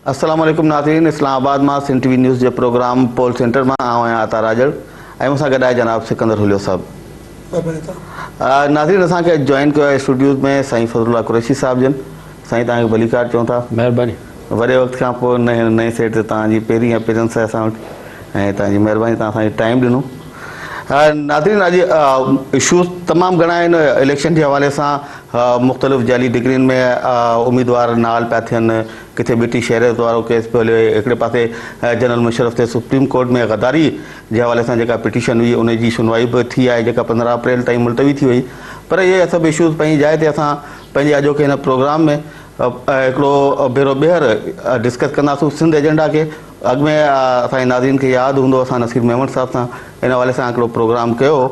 السلام عليڪم ناظرين اسلام آباد مان سنڌ ٽي وي نيوز جي پروگرام پول سينٽر مان آئون آهيان عطا راڄڙ ۽ مون سان گڏ آهي جناب سڪندر هليو صاحب. ناظرين اسان کي جوائن ڪيو آهي اسٽوڊيوز ۾ سائين فضل الله قريشي صاحب جن. سائين توهان کي ڀليڪار چئون ٿا. مهرباني. وڏي وقت کان پوء هن نئين سيٽ تي توهان جي پهرين اپيرنس آهي اسان وٽ ۽ توهان جي مهرباني توهان اسان کي ٽائيم ڏنو. ناظرين اڄ اشوز تمام گهڻا آهن اليڪشن جي حوالي سان مختلف جعلي ڊگرين ۾ اميدوار نال پيا ٿين ڪٿي ٻٽي شهريت وارو ڪيس پيو هلي هڪڙي پاسي جنرل مشرف تي سپريم ڪورٽ ۾ غداري جي حوالي سان جيڪا پٽيشن هئي ان جي شنوائي به ٿي آهي جيڪا 15 اپريل تائين ملتوي ٿي وئي پر اهي سڀ اشوز پنهنجي جاء تي اسان پنهنجي اڄوڪي هن پروگرام ۾ هڪڙو ڀيرو ٻيهر ڊسڪس ڪنداسون سنڌ ايجنڊا کي اڳ ۾ اسان جي ناظرين کي ياد هوندو اسان نصير ميمڻ صاحب سان ان حوالي سان هڪڙو پروگرام ڪيو هو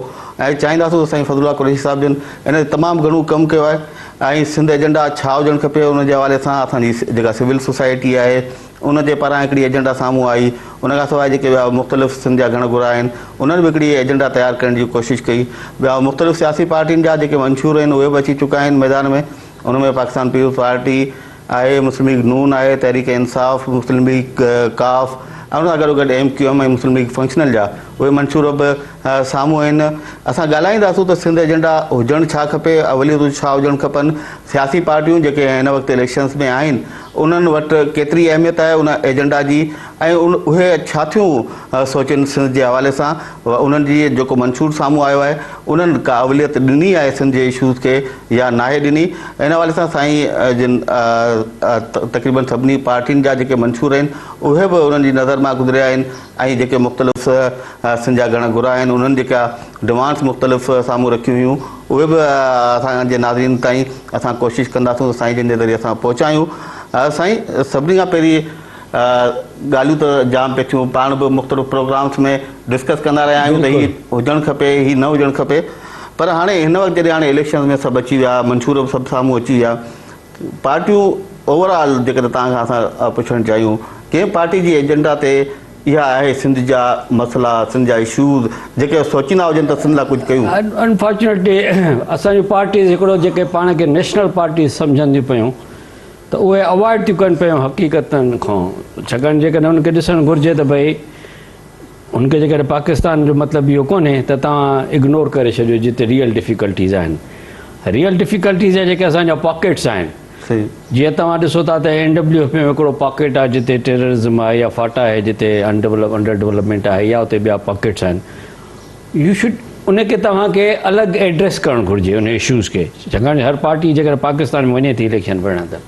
۽ چاهينداسون ته سائين فضل الله قريشي صاحب جن ان تي تمام گهڻو ڪم ڪيو آهي ۽ سنڌ ايجنڊا ڇا هجڻ کپي ان جي حوالي سان اسان جي جيڪا سول سوسائٽي آهي ان جي پاران هڪڙي ايجنڊا سامهون آئي ان کان سواء جيڪي ٻيا مختلف سنڌ جا گهڻ گهرا آهن انهن به هڪڙي ايجنڊا تيار ڪرڻ جي ڪوشش ڪئي ٻيا مختلف سياسي پارٽين جا جيڪي منشور آهن اهي به اچي چڪا آهن ميدان ۾ ان ۾ پاڪستان پيپلز پارٽي آهي، مسلم ليگ نون آهي، تحريڪ انصاف، مسلم ليگ ڪاف ۽ ان سان گڏوگڏ M Q M ۽ Muslim League Functional جا اهي منشور به سامهون آهن. اسان ڳالهائينداسون ته سنڌ ايجنڊا هجڻ ڇا کپي، اوليتون ڇا هجڻ کپن، سياسي پارٽيون جيڪي هن وقت اليڪشنز ۾ آهن انهن وٽ ڪيتري اهميت آهي ان ايجنڊا جي ۽ اهي ڇا ٿيون سوچين سنڌ جي حوالي سان انهن جي جيڪو منشور سامهون آيو آهي انهن ڪا اوليت ڏني آهي سنڌ جي اشوز کي يا ناهي ڏني ان حوالي سان سائين جن تقريبن سڀني پارٽين جا جيڪي منشور آهن اهي به انهن جي نظر مان گذريا آهن ۽ جيڪي مختلف سنڌ جا گهڻ گهرا آهن انهن جيڪا ڊمانڊس مختلف سامهون رکيون هيون اهي به اسان جي ناظرين تائين اسان ڪوشش ڪنداسون ته سائين جن جي ذريعي اسان پهچايون سائين سڀني کان پهرين ڳالهيون ته جام پئي ٿيون پاڻ به مختلف پروگرامس ۾ ڊسڪس ڪندا رهيا آهيون ته هي هجڻ کپي هي نه هجڻ کپي پر هاڻي هن وقت جڏهن هاڻي اليڪشن ۾ سڀ اچي ويا منشور به سڀ سامهون اچي ويا پارٽيون اوور آل جيڪڏهن توهان کان اسان پڇڻ چاهيون ڪنهن پارٽي جي ايجنڊا تي اها آهي سنڌ جا مسئلا سنڌ جا اشوز جيڪي سوچيندا هجن ته سنڌ لاء ڪجهه ڪيون. انفارچونيٽلي اسان جون پارٽيز هڪڙو جيڪي پاڻ کي نيشنل پارٽيز سمجهن ٿيون پيون ته اهي اوائڊ ٿيون ڪن پيون حقيقتن کان ڇاڪاڻ جيڪڏهن انهن کي ڏسڻ گهرجي ته ڀئي ان کي جيڪڏهن پاڪستان جو مطلب اهو ڪونهي ته توهان اگنور ڪري ڇڏيو جتي ريئل ڊفيڪلٽيز آهن ريئل ڊفيڪلٽيز جا جيڪي اسان جا پاڪيٽس آهن جيئن توهان ڏسو ٿا ته اين ڊبليو ايف ۾ هڪڙو پاڪيٽ آهي جتي ٽيررزم آهي يا فاٽا آهي جتي انڊر ڊولپمينٽ آهي يا اتي ٻيا پاڪيٽس آهن you should ان کي توهان کي الڳ ايڊريس ڪرڻ گهرجي ان اشوز کي ڇاڪاڻ هر پارٽي جيڪڏهن پاڪستان ۾ وڃي ٿي اليڪشن وڙهڻ ته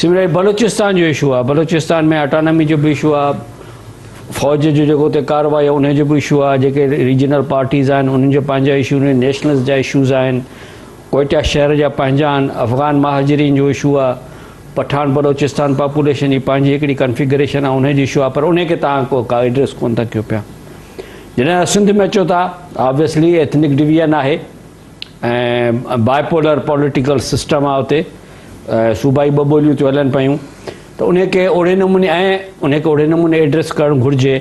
سملرلي بلوچستان جو اشو آهي بلوچستان ۾ اٽانامي جو به اشو آهي فوج جو جيڪو اتي ڪارروائي آهي ان جو به اشو آهي جيڪي ريجنل پارٽيز آهن انهن جو پنهنجا اشو آهن نيشنلز جا اشوز آهن ڪوئٽا شهر جا پنهنجا آهن افغان مهاجرين جو اشو آهي پٺاڻ بلوچستان پاپوليشن جي پنهنجي هڪڙي ڪنفيگريشن آهي ان جو اشو آهي پر ان کي توهان ڪو ايڊريس ڪون ٿا ڪيو پيا جڏهن سنڌ ۾ اچو ٿا آبويسلي ايٿنڪ ڊويزن آهي ۽ باء پولر پوليٽيڪل سسٽم آهي اتي صوبائي ٻه ٻوليون ٿيون هلن پيون ته ان کي اهڙي نموني ۽ ان کي اهڙي نموني ايڊريس ڪرڻ گهرجي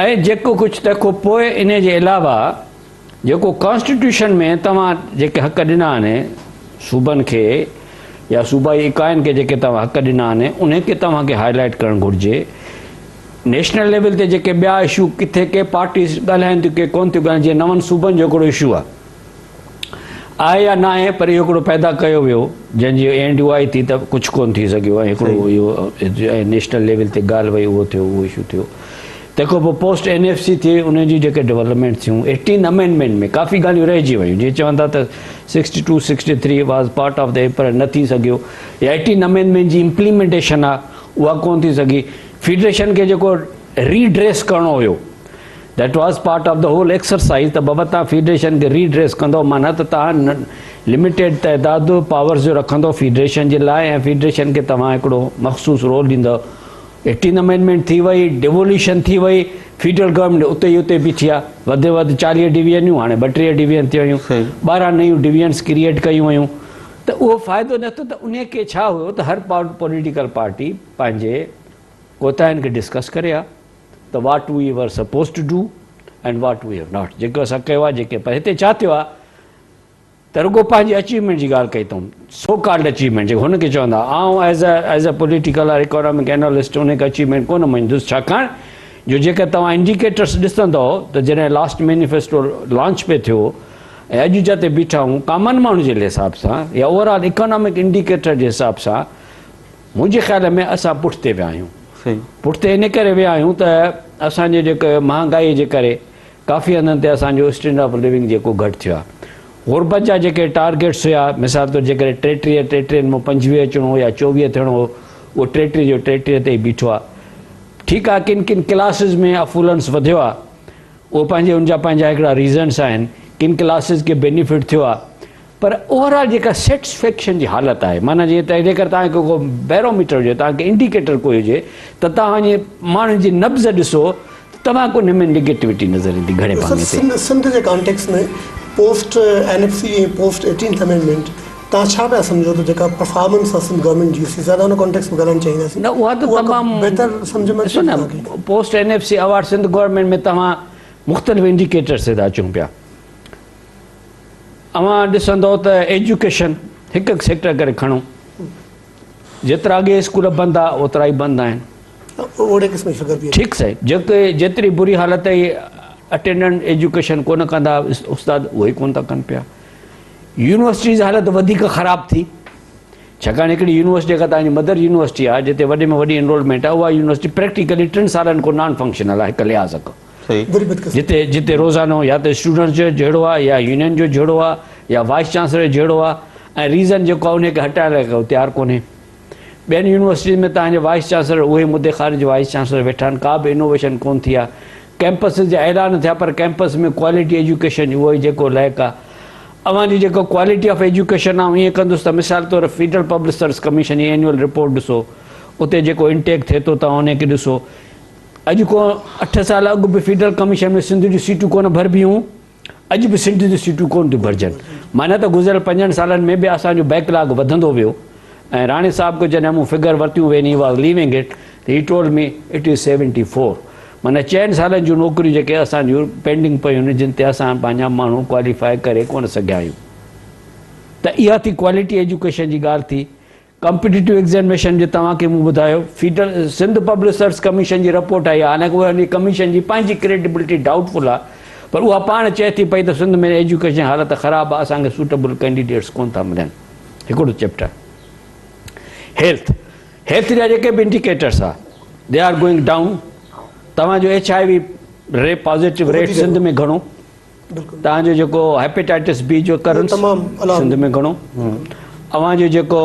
۽ جيڪو ڪجهه تنهن کان پوء ان جي علاوه جيڪو ڪانسٽيٽيوشن ۾ توهان جيڪي حق ڏنا آهن صوبن کي يا صوبائي اڪائين کي جيڪي توهان حق ڏنا آهن ان کي توهان کي هائي لائيٽ ڪرڻ گهرجي نيشنل ليول تي جيڪي ٻيا اشو ڪٿي ڪي پارٽيز ڳالهائين ٿيون ڪي ڪون ٿيون ڳالهائين جيئن نون صوبن جو هڪڙو اشو آهي آهي يا ناهي پر اهو هڪڙو پيدا ڪيو ويو جنهن جي اينڊ اها ئي ٿي ته ڪجهه ڪون ٿي سگهيو ۽ هڪڙو اهو نيشنل ليول تي ڳالهه وئي اهو ٿيو اهو اشو ٿيو تنهن کان پوء پوسٽ اين ايف سي ٿي ان جون جيڪي ڊولپمينٽ ٿيون ايٽين امينڊمينٽ ۾ ڪافي ڳالهيون رهجي ويون جيئن چون ٿا ته 62 63 واز پارٽ آف the پر نه ٿي سگهيو يا ايٽين امينڊمينٽ جي امپليمينٽيشن آهي اها ڪون ٿي سگهي فيڊريشن کي جيڪو ري ڊريس ڪرڻو هيو that was part of the whole exercise ته بابا توهان فيڊريشن کي ري ڊريس ڪندو معنيٰ ته توهان لميٽيڊ تعداد پاورز جو رکندو فيڊريشن جي لاء ۽ فيڊريشن کي توهان هڪڙو مخصوص رول ڏيندو ايٽين امينڊمينٽ ٿي وئي ڊيووليوشن ٿي وئي فيڊرل گورنمينٽ اتي ئي اتي بيٺي آهي وڌ ۾ وڌ 40 ڊويزنيون هاڻي 32 ڊويزن ٿي ويون 12 نيون ڊويزنس ڪريئيٽ ڪيون ويون ته اهو فائدو نه ٿيو ته انهي کي ڇا هيو ته هر پوليٽيڪل پارٽي پنهنجي ڪوتاهين کي ڊسڪس ڪري ها ته what we were suppose to do and what we have not جيڪو اسان ڪيو آهي جيڪي پر هتي ڇا ٿيو آهي. ته رڳو پنهنجي اچيومينٽ جي ڳالهه ڪئي اٿئون، سو ڪالڊ اچيومينٽ جيڪو هن کي چوندا، آئون as a as a political or economic analyst ان کي اچيومينٽ ڪونه مڃيندس، ڇاڪاڻ جو جيڪر توهان انڊيڪيٽرس ڏسندؤ ته جڏهن لاسٽ مينيفيسٽو لانچ پئي ٿيو ۽ اڄ جتي بيٺا آهيون ڪامن ماڻهو جي حساب سان يا اوور آل اڪانامڪ انڊيڪيٽر جي حساب سان منهنجي خيال ۾ اسان پٺتي ويا آهيون. پٺتي ان ڪري ويا آهيون ته اسان جي جيڪو مهانگائي جي ڪري ڪافي هنڌن تي اسان جو اسٽينڊ آف لونگ جيڪو گهٽ ٿيو آهي. غربت جا جيڪي ٽارگيٽس هيا مثال طور جيڪڏهن ٽيٽيهه ٽيٽيهن مان 25 اچڻو هو يا 24 ٿيڻو هو اهو 33 جو 33 تي ئي بيٺو آهي. ٺيڪ آهي ڪن ڪن ڪلاسز ۾ افولنس وڌيو آهي اهو پنهنجي ان جا پنهنجا هڪڙا ريزنس آهن ڪن ڪلاسز کي بينيفٽ ٿيو آهي پر اوور آل جيڪا سيٽسفيڪشن جي حالت آهي معنيٰ جيئن ته جيڪر توهان کي ڪو بيروميٽر هجي توهان کي انڊيڪيٽر ڪوئي هجي ته توهان وڃي ماڻهن جي نبض ڏسو ته توهان کي ان ۾ نيگيٽوٽي نظر ايندي گهڻي ڀاڱي تي. سر سنڌ جي context ۾ post N F C ۽ post eighteenth amendment توهان ڇا پيا سمجهو ته جيڪا پرفارمنس آهي سنڌ گورنمينٽ جي اسين زياده ان ڪانٽيڪس ۾ ڳالهائڻ چاهينداسين نه اها ته تمام بهتر سمجهه ۾ ڏسو نه post N F C award Sindh government ۾ توهان مختلف انڊيڪيٽرس تي ٿا اچون پيا. اوهان ڏسندؤ ته ايجوڪيشن هڪ هڪ سيڪٽر ڪري کڻو جيترا اڳي اسڪول بند آ اوترا ئي بند آهن. اوڙي قسم جي فگر به ٺيڪ سائين جيڪي جيتري بري حالت آهي اٽينڊنٽ ايجوڪيشن ڪونه ڪندا استاد اهي ڪونه ٿا ڪن پيا يونيورسٽي جي حالت وڌيڪ خراب ٿي ڇاڪاڻ هڪڙي يونيورسٽي جيڪا تنهنجي مدر يونيورسٽي آهي جتي وڏي ۾ وڏي انرولمينٽ آهي اها يونيورسٽي پريڪٽيڪلي 3 سالن کان نان فنڪشنل آهي هڪ لحاظ کان جتي جتي روزانو يا ته اسٽوڊنٽس جو جهيڙو آهي يا يونين جو جهيڙو آهي يا وائيس چانسلر جو جهيڙو آهي ۽ ريزن جيڪو آهي ان کي هٽائڻ لاء ڪو تيار ڪونهي. ٻين يونيورسٽين ۾ تهان جا وائيس چانسلر اهي مدي خارج وائيس چانسلر ويٺا آهن ڪا به انوويشن ڪونه ٿي آهي. ڪئمپسز جا اعلان ٿيا پر ڪئمپس ۾ ڪوالٽي ايجوڪيشن اهو ئي جيڪو لئڪ آهي. اوهان جي جيڪا ڪوالٽي آف ايجوڪيشن آئون ائين ڪندس ته مثال طور فيڊرل پبلڪ سروس ڪميشن جي اينوئل رپورٽ ڏسو اتي جيڪو انٽيڪ ٿئي ٿو توهان ان کي ڏسو. اڄ کان 8 سال اڳ به فيڊرل ڪميشن ۾ سنڌ جون سيٽون ڪونه ڀربيون هيون، اڄ به سنڌ جون سيٽون ڪونه ٿيون ڀرجن. معنيٰ ته گذريل 5 سالن ۾ به اسان جو بيڪ لاگ وڌندو ويو ۽ راڻي صاحب کان جڏهن مون فگر ورتيون when he was leaving it ته he told me it is 74 معنيٰ 4 سالن جون نوڪريون جيڪي اسان جون پينڊنگ پيون آهن جن تي اسان پنهنجا ماڻهو ڪواليفائي ڪري ڪونه سگهيا آهيون ته اها ٿي ڪوالٽي ايجوڪيشن جي ڳالهه ٿي. ڪمپيٽيٽو ايگزيمنيشن جو توهان کي مون ٻڌايو، federal Sindh public service commission جي رپورٽ آئي آهي، حالانڪه اها ان ڪميشن جي پنهنجي ڪريڊيبلٽي ڊائوٽ فل آهي پر اها پاڻ چئي ٿي پئي ته سنڌ ۾ ايجوڪيشن جي حالت خراب آهي، اسان کي سوٽيبل ڪينڊيڊيٽس ڪونه ٿا ملن. هڪڙو چيپٽر هيلٿ، هيلٿ جا جيڪي به انڊيڪيٽرس آهي they are going down, توهان جو ايڇ I V ري پازيٽو ريٽ سنڌ ۾ گهڻو، توهان جو جيڪو هيپيٽائٽس بي جو ڪرنس سنڌ ۾ گهڻو، اوهان جو جيڪو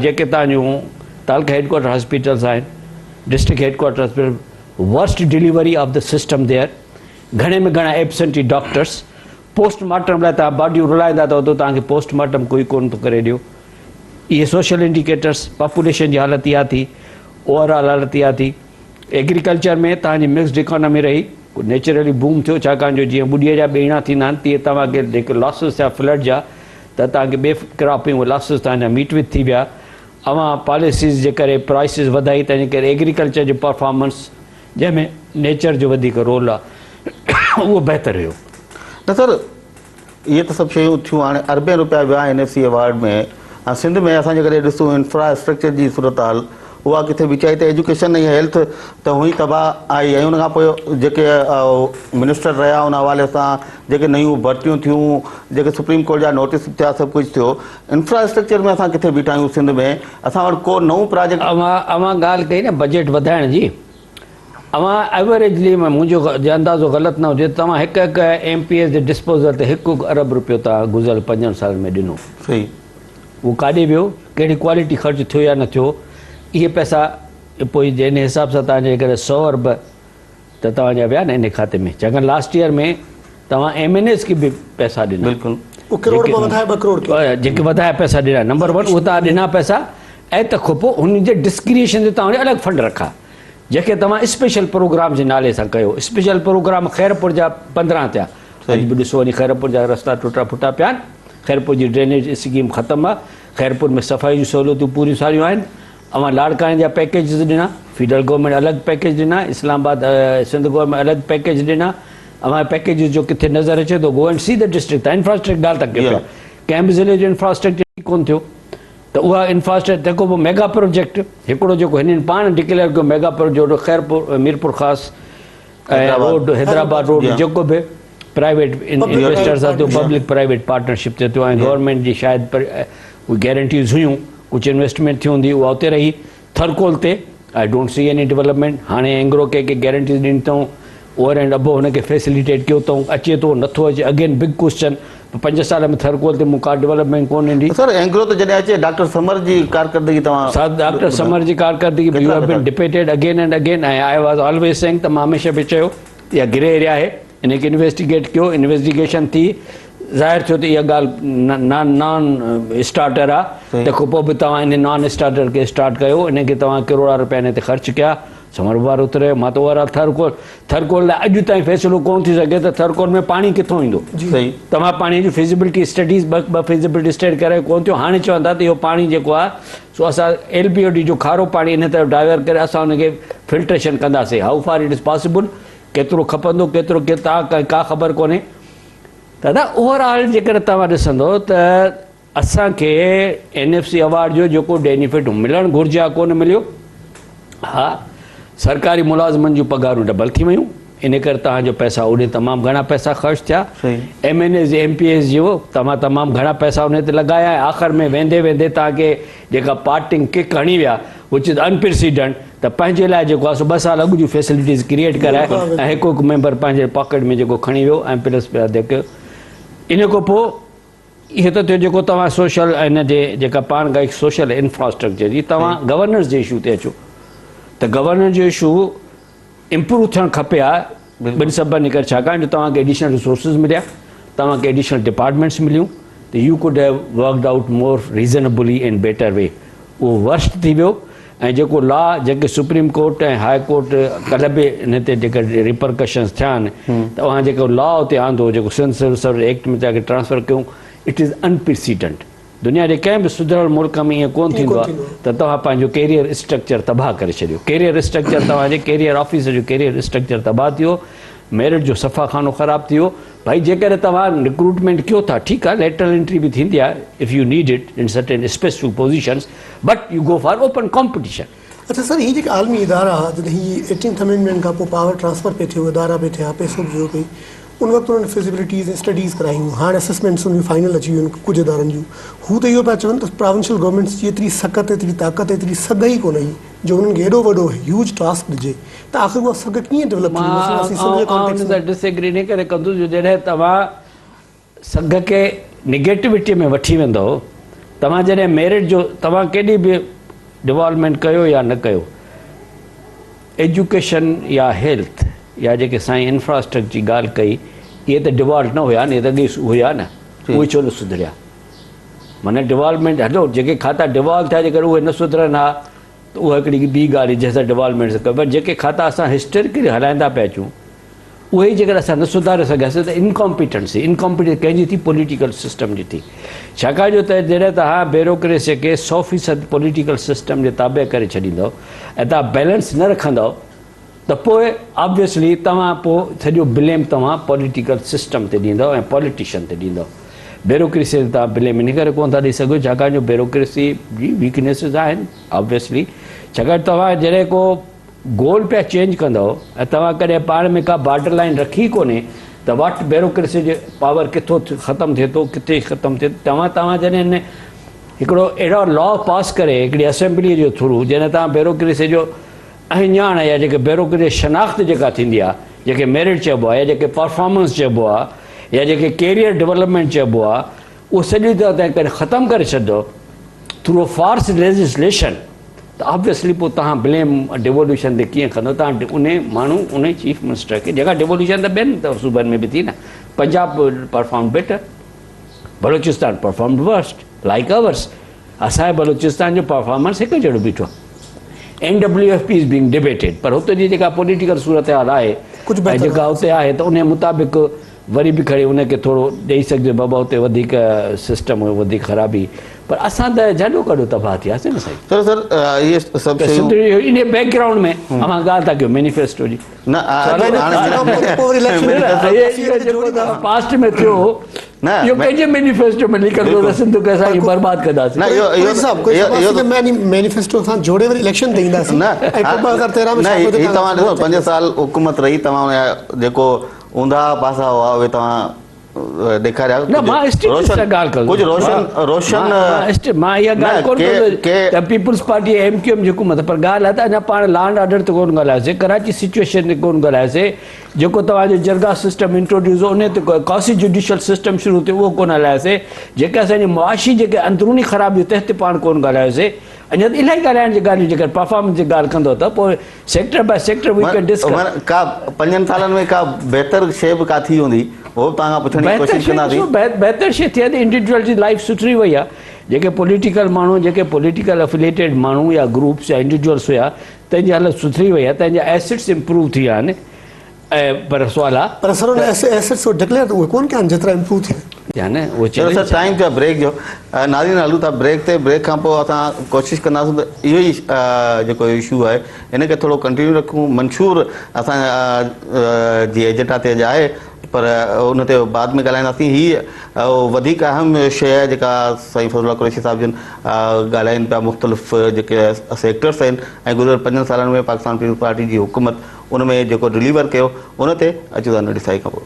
جيڪي توهان جون تعلقه هيڊ ڪوارٽر هاسپيٽلس آهن، district head quarter hospital, worst delivery of the system there, گهڻي ۾ گهڻا ايبسنٽي ڊاڪٽرس، پوسٽ مارٽم لاء توهان باڊيون رلائيندا ته اتو توهان کي پوسٽ مارٽم ڪوئي ڪونه ٿو ڪري ڏيو. اهي سوشل انڊيڪيٽرس، پاپوليشن جي حالت اها ٿي، اوور آل حالت اها ٿي. ايگريڪلچر ۾ توهان جي مڪسڊ اڪانامي رهي، نيچرلي بوم ٿيو ڇاڪاڻ جو جيئن ٻڏيء جا ٻيڻا ٿيندا آهن تيئن توهان کي جيڪي لاسز ٿيا فلڊ جا ته توهان کي ٻي ڪراپ ۾ اهي لاسز توهان جا ميٽ وٿ ٿي ويا. اوهان پاليسيز جي ڪري پرائسز وڌائي تنهن جي ڪري ايگريڪلچر جو پرفارمنس جنهن ۾ نيچر جو وڌيڪ رول آهي اهو بهتر هيو. نه سر اهي ته سڀ شيون ٿيون هاڻي اربين روپيا ويا N F C award ۾ ۽ Sindh ۾ اسان جيڪڏهن ڏسون انفرا اسٽرڪچر جي صورتحال اها ڪٿي بچائي ته ايجوڪيشن ۽ هيلٿ ته هونئن ئي تباهه آئي ۽ ان کان پوء جيڪي منسٽر رهيا ان حوالي سان جيڪي نيون ڀرتيون ٿيون جيڪي سپريم ڪورٽ جا نوٽيس ٿيا سڀ ڪجهه ٿيو انفرا اسٽرڪچر ۾ اسان ڪٿي بيٺا آهيون سنڌ ۾ اسان وٽ ڪو نئون پراجيڪٽ اوهان ڳالهه ڪئي نه بجيٽ وڌائڻ جي اوهان ايوريجلي منهنجو جي اندازو غلط نه هجي ته توهان هڪ هڪ ايم پي ايس جي ڊسپوزل تي هڪ هڪ ارب روپيو توهان گذريل 5 سالن ۾ ڏنو. صحيح. اهو ڪاڏي ويو، ڪهڙي ڪوالٽي خرچ ٿيو يا نه ٿيو، اهي پئسا پوء جي ان حساب سان توهان جي جيڪڏهن 100 ارب ته توهان جا ويا نه ان کاتي ۾ ڇاڪاڻ لاسٽ ايئر ۾ توهان ايم اين ايز کي به پئسا ڏنا. بلڪل. اهو ڪروڙ مان وڌائي 2 ڪروڙ ڪيو. جيڪي وڌايا پئسا ڏنا نمبر 1 اهو توهان ڏنا پئسا ۽ ته کان پوء هن جي ڊسڪريشن تي توهان الڳ فنڊ رکا. جيڪي توهان اسپيشل پروگرام جي نالي سان ڪيو، اسپيشل پروگرام خيرپور جا 15 ٿيا، اڄ به ڏسو وڃي خيرپور جا رستا ٽٽا ڦٽا پيا آهن، خيرپور جي ڊرينيج اسڪيم ختم آهي، خيرپور ۾ صفائي جون سهولتون پوريون ساريون آهن، اوهان لاڙڪاڻي جا پيڪيجز ڏنا، فيڊرل گورنمينٽ الڳ پيڪيج ڏنا، اسلام آباد سنڌ گورنمينٽ الڳ پيڪيج ڏنا، اوهان پيڪيجز جو ڪٿي نظر اچي ٿو go and see the district توهان انفراسٽرڪچر ڳالهه ٿا ڪيو پيا ڪنهن به ضلعي جو انفراسٽرڪچر ٺيڪ ڪونه ٿيو ته اها انفراسٽرڪچر تنهن کان پوء ميگا پروجيڪٽ هڪڙو جيڪو هنن پاڻ ڊڪليئر ڪيو mega project Khairpur Mirpurkhas ۽ road Hyderabad road جيڪو به پرائيويٽ انويسٽر سان ٿيو پبلڪ پرائيويٽ پارٽنرشپ تي ٿيو ۽ گورنمينٽ جي شايد اهي گيرنٽيز هيون ڪجهه انويسٽمينٽ ٿي هوندي اها اتي رهي ٿرڪول تي I don't see any development هاڻي اينگرو ڪي ڪي گيرنٽيز ڏني اٿئون اوور اينڊ ابو هن کي فيسليٽيٽ ڪيو اٿئون اچي ٿو نٿو اچي اگين بگ ڪوسچن پنج سال ۾ ٿرڪول تي مون ڪا ڊولپمينٽ ڪون ايندي. سر اينگرو ته جڏهن اچي ڊاڪٽر ثمر جي ڪارڪردگي توهان سر ڊاڪٽر ثمر جي ڪارڪردگي به you have been debated again and again ۽ I was always saying ته مان هميشه پئي چيو اها گري ايريا آهي ان کي انويسٽيگيٽ ڪيو انويسٽيگيشن ٿي ظاهر ٿيو ته اها ڳالهه نان اسٽارٽر آهي تنهن کان پوء به توهان ان نان اسٽارٽر کي اسٽارٽ ڪيو ان کي توهان ڪروڙا روپيا ان تي خرچ ڪيا ثمر وارو ته رهيو مان ته اوور آل ٿرڪول ٿرڪول لاء اڄ تائين فيصلو ڪونه ٿي سگهي ته ٿرڪول ۾ پاڻي ڪٿو ايندو صحيح توهان پاڻي جون فيزيبلٽي اسٽڊيز ٻه ٻه فيزيبلٽي اسٽڊي ڪري ڪونه ٿيو هاڻي چون ٿا ته اهو پاڻي جيڪو آهي سو اسان ايل بي او ڊي جو کارو پاڻي ان طرف ڊائيورٽ ڪري اسان ان کي فلٽريشن ڪنداسين how far it is possible ڪيترو کپندو ڪيترو ڪي تان ڪا خبر ڪونهي دادا اوور آل جيڪڏهن توهان ڏسندو ته اسان کي اين ايف سي ايوارڊ جو جيڪو بينيفٽ ملڻ گهرجي ها ڪونه مليو. ها سرڪاري ملازمن جون پگهارون ڊبل ٿي ويون ان ڪري توهان جو پئسا اوڏي تمام گهڻا پئسا خرچ ٿيا. M N As M P As جو توهان تمام گهڻا پئسا انهي تي لڳايا ۽ آخر ۾ ويندي ويندي توهان کي جيڪا پارٽنگ ڪڪ هڻي ويا وچ از انپريسيڊنٽ ته پنهنجي لاء جيڪو آهي سو ٻه سال اڳ جون فيسلٽيز ڪريئيٽ ڪرائي ۽ هڪ هڪ ميمبر پنهنجي پاڪيٽ ۾ جيڪو کڻي ويو ۽ پلس جيڪو ان کان پوء اهو ته ٿيو جيڪو توهان سوشل ان جي جيڪا پاڻ ڳائي سوشل انفراسٽرڪچر جي توهان گورننس جي اشو تي اچو ته گورننس جو اشو امپروو ٿيڻ کپي ها ٻن سببن جي ڪري ڇاڪاڻ جو توهان کي ايڊيشنل ريسورسز مليا توهان کي ايڊيشنل ڊپارٽمينٽس مليون ته you could have worked out more reasonably and better way اهو ورسٽ ٿي ويو ۽ جيڪو لا جيڪي سپريم ڪورٽ ۽ هاء ڪورٽ ڪلهه به ان تي جيڪا ريپرڪشنز ٿيا آهن ته اوهان جيڪو لا اتي آندو جيڪو سنڌ سول سروس ايڪٽ ۾ تنهن کي ٽرانسفر ڪيون it is unprecedented دنيا جي ڪنهن به سڌريل ملڪ ۾ ائين ڪونه ٿيندو آهي ته توهان پنهنجو ڪيريئر اسٽرڪچر تباهه ڪري ڇڏيو ڪيريئر اسٽرڪچر توهان جي ڪيريئر آفيسر جو ڪيريئر اسٽرڪچر تباهه ٿي ويو ميرٽ جو صفا خانو خراب ٿي ويو ڀائي جيڪڏهن توهان رڪروٽمينٽ ڪيو ٿا ٺيڪ آهي ليٽرل انٽري به ٿيندي آهي if you need it in certain specific positions but you go for open competition. اڇا سر هي جيڪي عالمي ادارا ها جڏهن هي ايٽينٿ امينڊمينٽ کان پوء پاور ٽرانسفر پئي ٿيو ادارا پئي ٿيا پئسو به ويو پئي ان وقت انهن فزيبلٽيز ۽ اسٽڊيز ڪرايون هاڻ اسسمينٽس ان جون فائنل اچي ويون آهن ڪجهه ادارن جون هو ته اهو پيا چون ته پراونشل گورنمينٽس جي ايتري سڪت ايتري طاقت ايتري سگهه ئي ڪونه هئي جو انهن کي ايڏو وڏو هيوج ٽاسڪ ڏجي ته آخر اها سگهه ڪيئن ڊولپ ٿيندي مثلاً اسين سنڌ جي مان ڪانٽيڪسٽ ان سان ۾. ڊس ايگري انهي ڪري ڪندس جو جڏهن توهان سگهه کي نگيٽوٽي ۾ وٺي ويندؤ توهان جڏهن ميرٽ جو توهان ڪيڏي به ڊوالپمينٽ ڪيو يا نه ڪيو ايجوڪيشن يا هيلٿ يا جيڪي سائين انفراسٽرڪچر جي ڳالهه ڪئي اهي ته ڊوالٽ نه هيا نه اهي ته اڳي هيا نه اهي ڇو نه سڌريا معنيٰ ڊوالپمينٽ هلو جيڪي کاتا ڊوالو ٿيا جيڪر اهي نه سڌرن ها ته اها هڪڙي ٻي ڳالهه هئي جنهن سان ڊوالپمينٽ سان پر جيڪي کاتا اسان هسٽرڪلي هلائيندا پيا اچون اهي ئي جيڪر اسان نه سڌاري سگهياسين ته انڪمپيٽنسي انڪمپيٽنس ڪنهن جي ٿي پوليٽيڪل سسٽم جي ٿي ڇاڪاڻ جو ته جڏهن توهان بيروڪريسي کي 100% پوليٽيڪل سسٽم جي تابع ڪري ڇڏيندؤ ۽ توهان بيلنس نه رکندؤ ته پوء آبويسلي توهان پوء سڄو بليم توهان پوليٽيڪل سسٽم تي ڏيندؤ ۽ پوليٽيشن تي ڏيندؤ. بيروڪريسي تي توهان بليم ان ڪري ڪونه ٿا ڏئي سگهو ڇاڪاڻ جو بيروڪريسي جي ويڪنيسز آهن آبويسلي ڇاڪاڻ توهان جڏهن ڪو گول پيا چينج ڪندؤ ۽ توهان ڪڏهن پاڻ ۾ ڪا بارڊر لائن رکي ئي ڪونهي ته واٽ بيروڪريسي جي پاور ڪٿو ختم ٿئي ٿو ڪٿي ختم ٿئي ٿو توهان توهان جڏهن هڪڙو اهڙو لا پاس ڪري هڪڙي اسيمبلي جو ٿرو جڏهن توهان بيروڪريسي جو اهڃاڻ يا جيڪي بيروڪريسي شناخت جيڪا ٿيندي آهي، جيڪي ميرٽ چئبو آهي يا جيڪي پرفارمنس چئبو آهي يا جيڪي ڪيريئر ڊولپمينٽ چئبو آهي اهو سڄي طرح تنهن ڪري ختم ڪري ڇڏندو ٿرو فارس ليجسليشن ته آبويسلي پوء توهان بليم ڊيولوشن تي ڪيئن کندو توهان انهي ماڻهو انهي چيف منسٽر کي جيڪا ڊيولوشن ته ٻين صوبن ۾ به ٿي نه Punjab perform better Balochistan performed worst like ours اسان جي بلوچستان جو پرفارمنس هڪ جهڙو بيٺو آهي. N W F P is being debated پر هتي جي جيڪا پوليٽيڪل صورتحال آهي ۽ جيڪا اتي آهي ته انهي مطابق وري به کڻي ان کي ٿورو ڏئي سگهجي بابا اتي وڌيڪ سسٽم هيو وڌيڪ خرابي پر اسان ته جهڏو ڪڏو تباهه ٿياسين نه سائين. چلو سر اهي سڀ ته شيون سنڌ انهي بيڪ گرائونڊ ۾ اوهان ڳالهه ٿا ڪيو مينيفيسٽو جي. نه هاڻي پاسٽ ۾ ٿيو هو نه اهو ڪنهن جي مينيفيسٽو ۾ لکيل هو ته سنڌ کي اسان ائين برباد ڪنداسين. نه اهو اهو صاحب ڪوئي اهو مينيفيسٽو سان جوڙي وري اليڪشن تي اينداسين نه ۽ پوء 2013 ۾ نه هي توهان ڏسو 5 سال حڪومت رهي توهان جيڪو اونداها پاسا هئا اهي توهان ڏيکاريا نه مان اسٽيٽس سان ڳالهه ڪندس ڪجهه روشن روشن مان اها ڳالهه ڪونه ڪندس ته peoples party M Q M جي حڪومت پر ڳالهه آهي ته اڃا پاڻ لا اينڊ آرڊر تي ڪونه ڳالهايوسي ڪراچي سچويشن تي ڪونه ڳالهايوسي جيڪو توهان جو جرگا سسٽم انٽروڊيوس هو ان تي ڪاسي جوڊيشل سسٽم شروع ٿيو اهو ڪونه هلايوسي جيڪي اسان جي معاشي جيڪي اندروني خرابيون تنهن تي پاڻ ڪونه ڳالهايوسي اڃا ته الاهي ڳالهائڻ جي ڳالهيون جيڪر پرفارمنس جي ڳالهه ڪندو ته پوء sector by sector we can discuss. ڪا پنجن سالن ۾ ڪا بهتر شيء به ڪا ٿي هوندي اهو به توهان کان پڇڻ جي ڪوشش ڪنداسين. بهتر شيء ٿي آهي ته انڊيوڊيول جي لائيف سٺري وئي آهي جيڪي پوليٽيڪل ماڻهو جيڪي پوليٽيڪل افليٽيڊ ماڻهو يا گروپس يا انڊيوڊيولس هيا تنهن جي حالت سڌري وئي آهي تنهن جا ايسٽس امپروو ٿي ويا آهن ۽ پر سوال آهي. پر سر ان ايسٽس ڊڪليئر ته اهي ڪون ڪيا آهن جيترا امپروو ٿيا آهن. ٿيا نه اهو چلو سر ٽائيم ٿيو آهي بريڪ جو ناظرين هلون ٿا بريڪ تي بريڪ کان پوء اسان ڪوشش ڪنداسون ته اهو ئي جيڪو اشو آهي ان کي ٿورو ڪنٽينيو رکون منشور اسان جي ايجنڊا تي اڄ آهي پر ان تي بعد ۾ ڳالهائينداسين هي وڌيڪ اهم شيء آهي جيڪا سائين فضل الله قريشي صاحب جن ڳالهائين پيا مختلف جيڪي سيڪٽرس آهن ۽ گذريل پنجن سالن ۾ پاڪستان پيپلز پارٽي جي حڪومت ان ۾ جيڪو ڊليور ڪيو ان تي اچون ٿا ننڍي سائي کان پوء.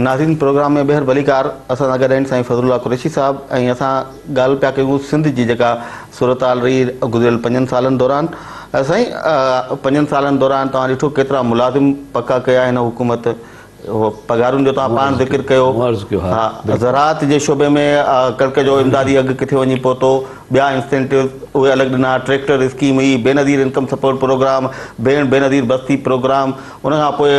ناظرين پروگرام ۾ ٻيهر ڀليڪار اسان سان گڏ آهن سائين فضل الله قريشي صاحب ۽ اسان ڳالهه پيا ڪيون سنڌ جي جيڪا صورتحال رهي گذريل پنجن سالن دوران سائين پنجن سالن دوران توهان ڏٺو ڪيترا ملازم پڪا ڪيا هن حڪومت پگهارن جو توهان پاڻ ذڪر ڪيو ها زراعت جي شعبي ۾ ڪڻڪ جو امدادي اگهه ڪٿي وڃي پهتو ٻيا انسينٽيوز اهي الڳ ڏنا ٽريڪٽر اسڪيم هئي بينظير انڪم سپورٽ پروگرام ڀيڻ بينظير بستي پروگرام ان کان پوء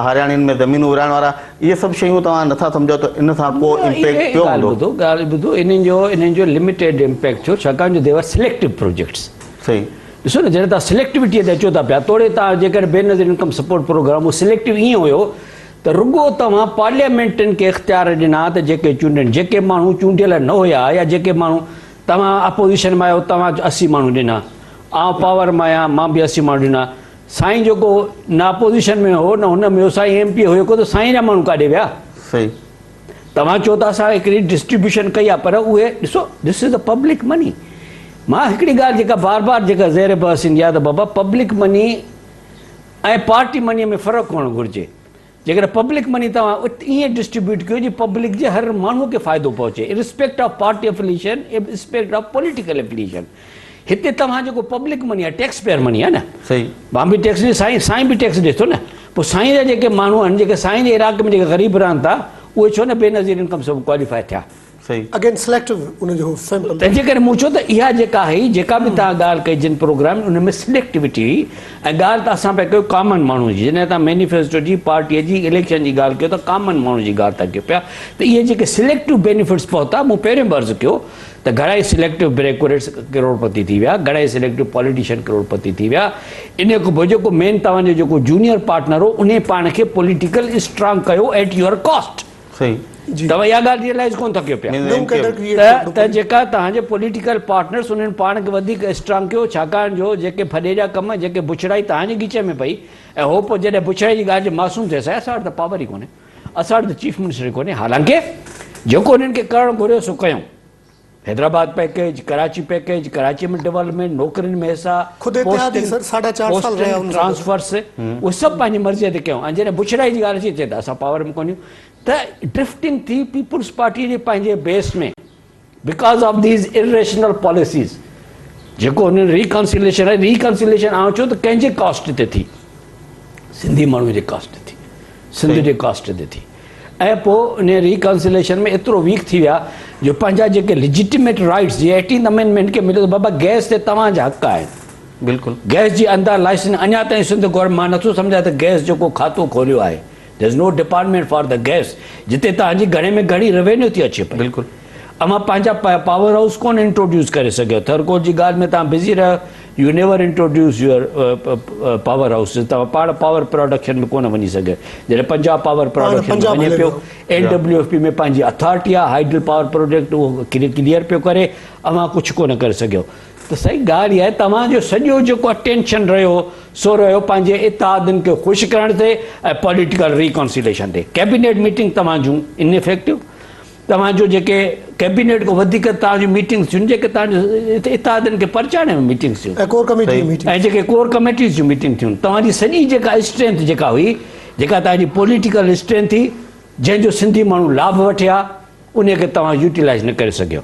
هارياڻين ۾ زمينون ورهائڻ وارا اهي سڀ شيون توهان نٿا سمجهو ته ان سان ڪو امپيڪٽ پيو هوندو. ڳالهه ٻڌو ڳالهه ٻڌو انهن جو انهن جو لميٽيڊ امپيڪٽ ٿيو ڇاڪاڻ جو the were selective projects. صحيح. ڏسو نه جڏهن توهان سليڪٽوٽي تي اچو ٿا پيا توڙي توهان جيڪڏهن بينظير انڪم سپورٽ پروگرام اهو سليڪٽو ائين هيو ته رڳو توهان پارليامينٽن کي اختيار ڏنا ته جيڪي چونڊين جيڪي ماڻهو چونڊيل نه هيا يا جيڪي ماڻهو توهان اپوزيشن مان آهيو توهان 80 ماڻهو ڏنا آئون پاور مان آهيان مان به 80 ماڻهو ڏنا سائين جيڪو نه اپوزيشن ۾ هو نه هن ۾ هو سائين ايم پي هيو ڪو ته سائين جا ماڻهو ڪاڏي ويا. صحيح. توهان چئو ٿا اسان هڪڙي ڊسٽريبيوشن ڪئي آهي پر اهي ڏسو this is the public money مان هڪڙي ڳالهه جيڪا بار بار جيڪا زير بحث ايندي آهي ته بابا پبلڪ مني ۽ پارٽي مني ۾ فرق هئڻ گهرجي جيڪڏهن پبلڪ مني توهان ائين ڊسٽريبيوٽ ڪيو جي پبلڪ جي هر ماڻهو کي فائدو پهچي irrespective of party affiliation irrespective of political affiliation هتي توهان جيڪو پبلڪ مني آهي ٽيڪس پيئر مني آهي نه صحيح مان به ٽيڪس ڏي سائين سائين به ٽيڪس ڏي ٿو نه پوء سائين جا جيڪي ماڻهو آهن جيڪي سائين جي عراق ۾ جيڪي غريب رهن ٿا اهي ڇو نه بينظير انڪم سڀ ڪواليفائي ٿيا صحيح. اگين سليڪٽو ان جو سيمپل. تنهن جي ڪري مون چيو ته اها جيڪا هئي جيڪا به توهان ڳالهه ڪئي جن پروگرام ان ۾ سليڪٽوٽي هئي ۽ ڳالهه ته اسان پيا ڪيو ڪامن ماڻهو جي جڏهن توهان مينيفيسٽو جي پارٽي جي اليڪشن جي ڳالهه ڪيو ته ڪامن ماڻهو جي ڳالهه ٿا ڪيو پيا ته اهي جيڪي سليڪٽو بينيفٽس پهتا مون پهريون به عرض ڪيو ته گهڻائي سليڪٽو بيروڪريٽس ڪروڙپتي ٿي ويا گهڻائي سليڪٽو پاليٽيشن ڪروڙپتي ٿي ويا ان کان پوء جيڪو مين توهان جو جيڪو جونيئر پارٽنر هو انهي پاڻ کي پوليٽيڪل اسٽرانگ ڪيو ايٽ your cost. صحيح. توهان اها ڳالهه ريئلائيز ڪونه ٿا ڪيو پيا ته ته جيڪا توهان جي پوليٽيڪل پارٽنرس انهن پاڻ کي وڌيڪ اسٽرانگ ڪيو ڇاڪاڻ جو جيڪي ڦڏي جا ڪم جيڪي بڇڙائي توهان جي ڳچي ۾ پئي ۽ هو پوء جڏهن بڇڙائي جي ڳالهه جي معصوم ٿيس اسان وٽ ته پاور ئي ڪونهي اسان وٽ ته چيف منسٽر ئي ڪونهي حالانڪه جيڪو انهن کي ڪرڻ گهريو سو ڪيائون. Hyderabad package, Karachi package, Karachi ۾ development, نوڪرين ۾ حصا، خود اتحادي سر ساڍا چار سال رهيا پوسٽنگ، ٽرانسفرس، اهي سڀ پنهنجي مرضيء تي ڪيائون ۽ جڏهن بڇڙائي جي ڳالهه اچي چي ته اسان پاور ۾ ڪونهيون ته ڊرفٽنگ ٿي پيپلز پارٽي جي پنهنجي base ۾ because of these irrational policies جيڪو هنن ريڪانسيليشن آهي ريڪانسيليشن آئون چيو ته ڪنهن جي ڪاسٽ تي ٿي سنڌي ماڻهو جي ڪاسٽ تي ٿي سنڌ جي ڪاسٽ تي ٿي ۽ پوء انهي ريڪانسيليشن ۾ ايترو ويڪ ٿي ويا جو پنهنجا جيڪي ليجيٽيميٽ رائيٽس جي ايٽينٿ امينڊمينٽ کي مليو ته بابا گئس تي توهان جا حق آهن بلڪل گئس جي اندر لائسنس اڃا تائين سنڌ گورنمينٽ مان نٿو سمجهان ته گئس جو ڪو کاتو کوليو آهي There is no department for the gas جتي توهان جي گهڻي ۾ گهڻي روينيو ٿي اچي پئي. بلڪل. اوهان پنهنجا پاور هائوس ڪونه انٽروڊيوس ڪري سگهيو. ٿرڪول جي ڳالهه ۾ توهان بزي رهيو you never introduce your power house توهان پاڻ پاور پراڊڪشن ۾ ڪونه وڃي سگهيو. جڏهن پنجاب پاور پراڊڪشن ۾ وڃي پيو اين ڊبليو ايف پي ۾ پنهنجي اٿارٽي آهي هائيڊل پاور پروجيڪٽ اهو ڪليئر پيو ڪري اوهان ڪجهه ڪونه ڪري سگهيو. ته سائين ڳالهه اها آهي توهان جو سڄو جيڪو اٽينشن رهيو سو رهيو پنهنجي اتحادين کي خوش ڪرڻ تي ۽ پوليٽيڪل ريڪانسيليشن تي. ڪيبينيٽ ميٽنگ توهان جون ان افيڪٽو، توهان جو جيڪي ڪيبينيٽ کان وڌيڪ توهان جون ميٽنگس ٿيون جيڪي توهان جو اتحادين کي پرچائڻ ۾ ميٽنگس ٿيون ۽ ڪور ڪميٽي جون ميٽنگس ۽ جيڪي ڪور ڪميٽيز جون ميٽنگ ٿيون توهان جي سڄي جيڪا اسٽرينٿ جيڪا هئي جيڪا توهان جي پوليٽيڪل اسٽرينٿ هئي جنهن جو سنڌي ماڻهو لاڀ وٺي ها انهي کي توهان يوٽيلائيز نه ڪري سگهيو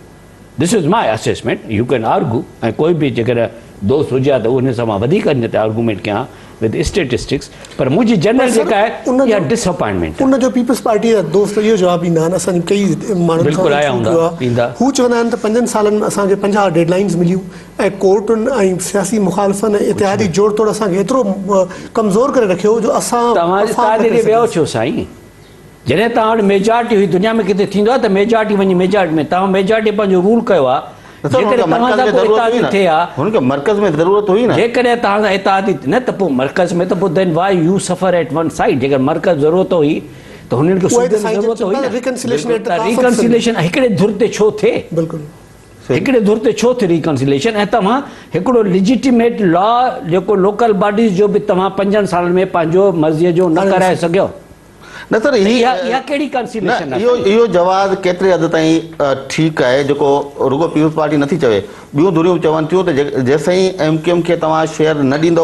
this is my assessment you can argue ۽ ڪوئي به جيڪڏهن دوست هجي ها ته انهي سان مان وڌيڪ ان تي آرگومينٽ ڪيان ها وٿ اسٽيٽسٽڪس پر منهنجي جنرل جيڪا آهي اها ڊس اپائنٽمينٽ آهي. ان جو پيپلز پارٽي جا دوست اهو جواب ڏيندا آهن اسان جي ڪئي ماڻهن سان انٽرويو ٿيو آهي هو چوندا آهن ته پنجن سالن ۾ اسان کي 50 ڊيڊ لائنز مليون ۽ ڪورٽن ۽ سياسي مخالفن ۽ اتحادي جوڙ توڙ اسان کي ايترو ڪمزور ڪري رکيو جو اسان توهان اتحادي ڏي ويو ڇو سائين؟ جڏهن توهان وٽ ميجارٽي هئي دنيا ۾ ڪٿي ٿيندو آهي ته ميجارٽي وڃي ميجارٽي ۾ توهان ميجارٽي پنهنجو رول ڪيو آهي جيڪڏهن توهان سان ڪو اتحادي ٿئي ها هن کي مرڪز ۾ ضرورت هئي نه جيڪڏهن توهان سان اتحادي نه ته پوء مرڪز ۾ ته پوء then why you suffer at one side جيڪڏهن مرڪز ضرورت هئي ته هنن کي صوبي ۾ ضرورت هئي نه ريڪنسيليشن ريڪنسيليشن هڪڙي ڌر تي ڇو ٿئي بلڪل هڪڙي ڌر تي ڇو ٿي ريڪنسيليشن ۽ توهان هڪڙو ليجيٽيميٽ لا جيڪو لوڪل باڊيز جو به توهان پنجن سالن ۾ پنهنجو مرضي جو نه ڪرائي سگهيو نه سر هي اها ڪهڙي ڪنسيليشن آهي اهو اهو جواز ڪيتري حد تائين ٺيڪ آهي جيڪو رڳو پيپلز پارٽي نٿي چوي ٻيون ڌريون به چون ٿيون ته جيسين ايم ڪيو ايم کي توهان شيئر نه ڏيندو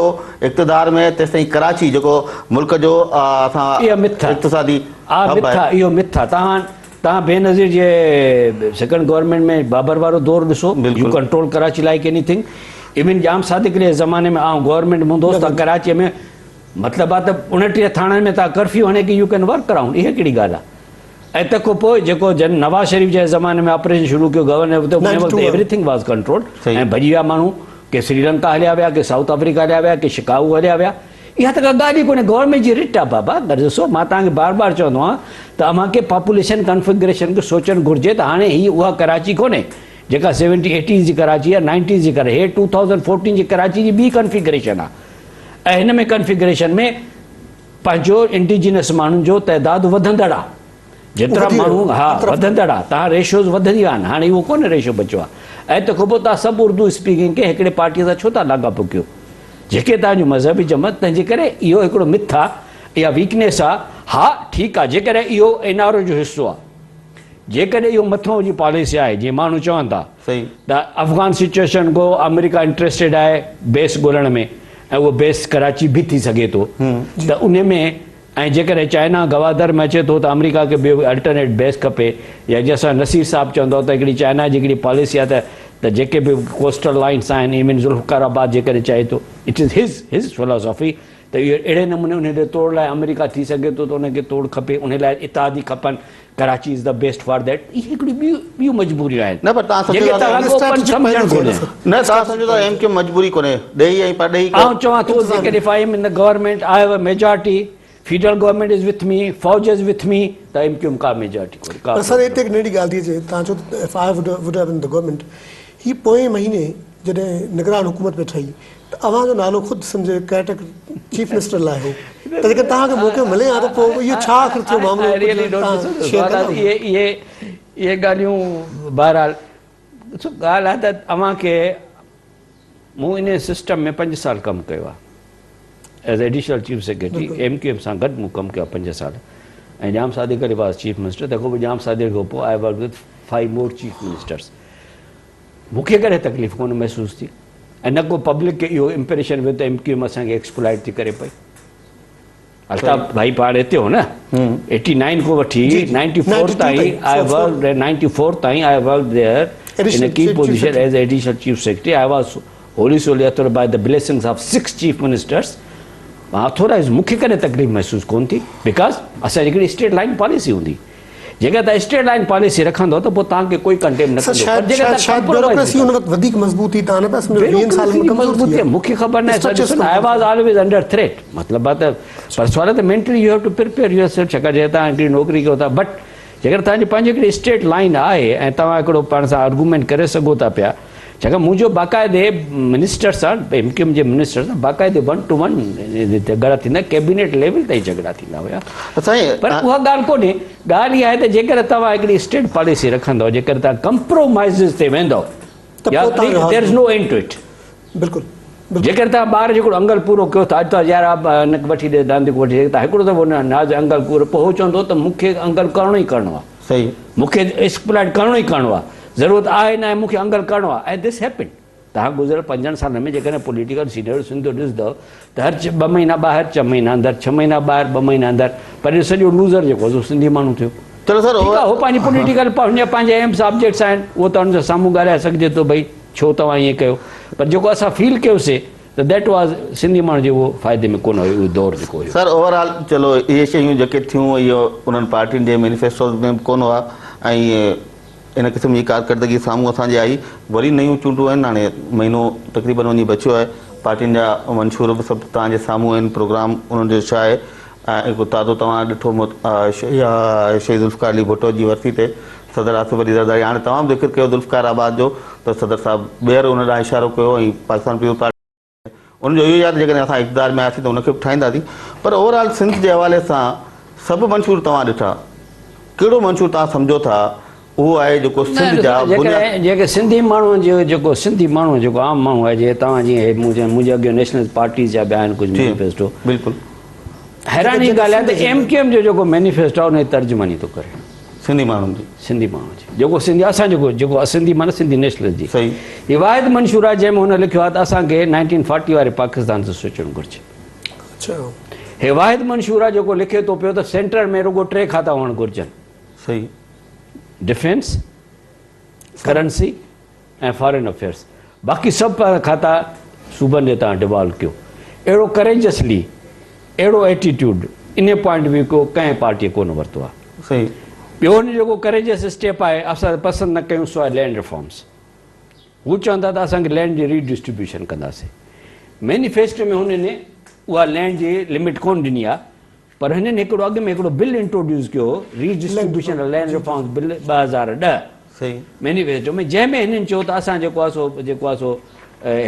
اقتدار ۾ تيسين ڪراچي جيڪو ملڪ جو اسان اقتصادي هب آهي اهو مٿ آهي توهان توهان بينظير جي سيڪنڊ گورنمينٽ ۾ بابر وارو دور ڏسو you control Karachi like anything even Jam Sadiq جي زماني ۾ آئون گورنمينٽ ۾ هوندو هوس ته ڪراچي ۾ مطلب آ ته 29 ٿاڻن ۾ توهان ڪرفيو هڻي ڪي يو can work around اها ڪهڙي ڳالهه آ ۽ تنهن کان پوء جيڪو جن نواز شريف جي زماني ۾ آپريشن شروع ڪيو گورنر ته ان وقت ايوري ٿنگ واز ڪنٽرول ۽ ڀڄي ويا ماڻهو ڪي سريلنڪا هليا ويا ڪي سائوٿ آفريڪا هليا ويا ڪي شڪاگو هليا ويا اها ته ڪا ڳالهه ئي ڪونهي گورنمينٽ جي رٽ آ بابا ڏسو مان توهان کي بار بار چوندو آهيان ته اوهان کي پاپوليشن ڪنفگريشن کي سوچڻ گهرجي ته هاڻي هي اها ڪراچي ڪونهي جيڪا سيونٽي ايٽيز جي ڪراچي آ نائنٽيز جي ڪراچي هي 2014 جي ڪراچي جي ٻي ڪنفگريشن آ ۽ هن ۾ ڪنفگريشن ۾ پنهنجو انڊيجينس ماڻهن جو تعداد وڌندڙ آ جيترا ماڻهو ها وڌندڙ آ تان ريشوز وڌندي ويا آهن هاڻي اهو ڪونه ريشو بچيو آ ۽ تنهن کان پوء تان سڀ اردو اسپيڪنگ کي هڪڙي پارٽي سان ڇو ٿا لاڳاپو ڪيو جيڪي تان جو مذهبي جماعت تنهن جي ڪري اهو هڪڙو مٿ آ اها ويڪنيس آ ها ٺيڪ آ جيڪڏهن اهو اين آر او جو حصو آ جيڪڏهن اهو مٿو جي پاليسي آهي جيئن ماڻهو چون ٿا ته افغان سچوئيشن کو آمريڪا انٽريسٽيڊ آهي بيس ڳولڻ ۾ ۽ اهو بيس ڪراچي به ٿي سگهي ٿو ته ان ۾ ۽ جيڪڏهن چائنا گوادر ۾ اچي ٿو ته آمريڪا کي ٻيو الٽرنيٽ بيس کپي يا جيئن اسان نصير صاحب چوندو ته هڪڙي چائنا جي هڪڙي پاليسي آهي ته ته جيڪي به ڪوسٽل لائنس آهن ايون ذوالفقار آباد جيڪڏهن چاهي ٿو it is his his philosophy ته اهو اهڙي نموني انهي ڏي توڙ لاء آمريڪا ٿي سگهي ٿو ته ان کي توڙ کپي انهي لاء اتحادي کپن Karachi is the best for that اهي هڪڙيون ٻيون ٻيون مجبوريون آهن نه پر توهان سمجهو جيڪي ٿا توهان کي اوپن سمجهڻ گهرجن. نه توهان سمجهو ٿا ايم ڪيو مجبوري ڪونهي ڏيهي ۽ پرڏيهي آئون چوان ٿو جيڪڏهن if I am in the government I have a majority federal government is with me فوج از وٿ مي ته ايم ڪيو ايم ڪا ميجارٽي ڪونهي ڪا پر سر هتي هڪ ننڍي ڳالهه ٿي اچي توهان چئو ته if I would have been the government هي پوئين مهيني جڏهن نگران حڪومت پئي ٺهي ته اوهان جو نالو خود سمجهه ڪيٽڪ چيف منسٽر لاء هو ته جيڪڏهن توهان کي موقعو ملي ها ته پوء اهو ڇا آخر ٿيو معاملو ڪجهه توهان شيئر ڪندا اهي اهي اهي ڳالهيون بهرحال ڏسو ڳالهه آهي ته اوهان کي مون ان سسٽم ۾ پنج سال ڪم ڪيو آهي as additional chief secretary M Q M سان گڏ مون ڪم ڪيو آهي پنج سال ۽ Jam Sadiq Ali was chief minister تنهن کان پوء ڄام صادق کان پوء I work with five more chief ministers مون کي ڪڏهن تڪليف ڪونه محسوس ٿي ۽ نه ڪو پبلڪ کي اهو امپريشن ويو ته ايم ڪيو ايم اسان کي ايڪسپلائٽ ٿي ڪري پئي. الطاف ڀائي پاڻ هتي هو نه ايٽي نائن کان وٺي نائنٽي فور تائين آء ورڪ نائنٽي فور تائين I work there in a key position as additional chief secretary I was wholly solely author by the blessings of six chief ministers مان اٿورائز مون کي ڪڏهن تڪليف محسوس ڪونه ٿي because اسان جي هڪڙي اسٽيٽ لائن پاليسي هوندي. جيڪڏهن توهان اسٽريٽ لائين پاليسي رکندو ته پوء توهان کي ڪوئي ڪنٽيم نه سر ڪندو پر شايد جيڪڏهن شايد توهان شايد ڪمپرومائيز بيوروڪريسي ان وقت وڌيڪ مضبوط ٿي توهان نه پيا سمجهو ويهن سالن بيوروڪريسي ۾ جي ڪمزور ٿي مضبوطي ويا مون کي خبر ناهي سر اسٽرڪچرز ڏسو نه ڪمزور آء ٿي واز ويا. آلويز انڊر ٿريٽ مطلب آ ته پر سوال آ ته mentally you have to prepare yourself ڇاڪاڻ جي توهان هڪڙي نوڪري ڪيو ٿا بٽ جيڪڏهن توهان جي پنهنجي هڪڙي اسٽريٽ لائين آهي ۽ توهان هڪڙو پاڻ سان آرگومينٽ ڪري سگهو ٿا پيا ڇاڪاڻ منهنجو باقاعدي منسٽر سان ايم ڪيو ايم جي منسٽر سان باقاعدي ون ٽو ون جهڳڙا ٿيندا ڪيبينيٽ ليول تائين جهڳڙا ٿيندا هيا سائين پر اها ڳالهه ڪونهي ڳالهه اها آهي ته جيڪڏهن توهان هڪڙي اسٽيٽ پاليسي رکندؤ جيڪڏهن توهان ڪمپرومائيزز تي ويندؤ ته پوء توهان جو there is no end to it بلڪل بلڪل جيڪڏهن توهان ٻار جو هڪڙو انگل پورو ڪيو ٿا اڄ توهان يار هن کي وٺي ڏي رانديڪو وٺي ڏي توهان هڪڙو دفعو هن ناز انگل پورو پوء هو چوندو ته مون کي انگل ڪرڻو ئي ڪرڻو آهي صحيح مون کي ايڪسپلائٽ ڪرڻو ئي ڪرڻو آهي ضرورت آهي ناهي مون کي انگل ڪرڻو آهي ۽ this happened توهان گذريل پنجن سالن ۾ جيڪڏهن پوليٽيڪل سينيريو سنڌ جو ڏسندؤ ته هر ٻه مهينا ٻاهر ڇهه مهينا اندر ڇهه مهينا ٻاهر ٻه مهينا اندر پر اهو سڄو لوزر جيڪو آهي سو سنڌي ماڻهو ٿيو چلو سر ٺيڪ آهي هو پنهنجي پوليٽيڪل پنهنجا ايمس آبجيڪٽس آهن اهو ته انهن سان سامهون ڳالهائي سگهجي ٿو ڀئي ڇو توهان ائين ڪيو پر جيڪو اسان فيل ڪيوسي ته that was Sindhi ماڻهن جي اهو فائدي ۾ ڪونه هيو اهو دور جيڪو هيو. سر اوور آل چلو اهي شيون جيڪي ٿيون اهو انهن پارٽين جي مينيفيسٽوز ۾ به ڪونه هئا ۽ ان قسم جي ڪارڪردگي سامهون اسان جي آئي وري نيون چونڊون آهن هاڻي مهينو تقريبن وڃي بچيو آهي پارٽين جا منشور به سڀ توهان جي سامهون آهن پروگرام انهن جو ڇا آهي ۽ هڪ تازو توهان ڏٺو شهيد ذوالفقار علي ڀٽو جي ورسي تي صدر آصف علي زرداري هاڻي توهان به ذڪر ڪيو ذوالفقار آباد جو ته صدر صاحب ٻيهر ان ڏانهن اشارو ڪيو ۽ پاڪستان پيپلز پارٽي ان جو اهو ئي آهي ته جيڪڏهن اسان اقتدار ۾ آياسين ته ان کي به ٺاهينداسين پر اوور آل سنڌ جي حوالي سان سڀ منشور توهان ڏٺا ڪهڙو منشور توهان سمجهو ٿا اهو آهي جيڪو سنڌ جا بنياد جيڪي سنڌي ماڻهو جو جيڪو سنڌي ماڻهو جيڪو عام ماڻهو آهي جي توهان جيئن هي منهنجي اڳيان نيشنل پارٽيز جا به آهن ڪجهه مينيفيسٽو بلڪل حيراني جي ڳالهه آهي ته ايم ڪيو ايم جو جيڪو مينيفيسٽو آهي ان جي ترجماني ٿو ڪري سنڌي ماڻهن جي. سنڌي ماڻهن جي جيڪو سنڌي اسان جيڪو جيڪو سنڌي معنيٰ سنڌي نيشنلسٽ جي صحيح. هي واحد منشور آهي جنهن ۾ هن لکيو آهي ته اسان کي نائنٽين فارٽي واري پاڪستان تي سوچڻ گهرجي. اڇا. هي واحد منشور آهي جيڪو لکي ٿو پيو ته سينٽر ۾ رڳو ٽي کاتا هئڻ گهرجن. صحيح. ڊفينس، ڪرنسي ۽ فارين افيئرس باقي سڀ کاتا صوبن ڏي توهان ڊوالو ڪيو. اهڙو ڪريجسلي اهڙو ايٽيٽيوڊ انهي پوائنٽ ويو ڪو ڪنهن پارٽيء ڪونه ورتو آهي. صحيح. ٻيو هن جو جيڪو ڪريجس اسٽيپ آهي اسان پسند نه ڪيون سو آهي لينڊ ريفارمز. هو چون ٿا ته اسان کي لينڊ جي ري ڊسٽريبيوشن ڪنداسين. مينيفيسٽو ۾ هنن اها لينڊ جي لمٽ ڪونه ڏني آهي پر هنن هڪڙو اڳ ۾ هڪڙو بل انٽروڊيوس ڪيو هو redistribution of land reforms bill 2010 صحيح. مينيفيسٽو ۾ جنهن ۾ هنن چيو ته اسان جيڪو آهي سو جيڪو آهي سو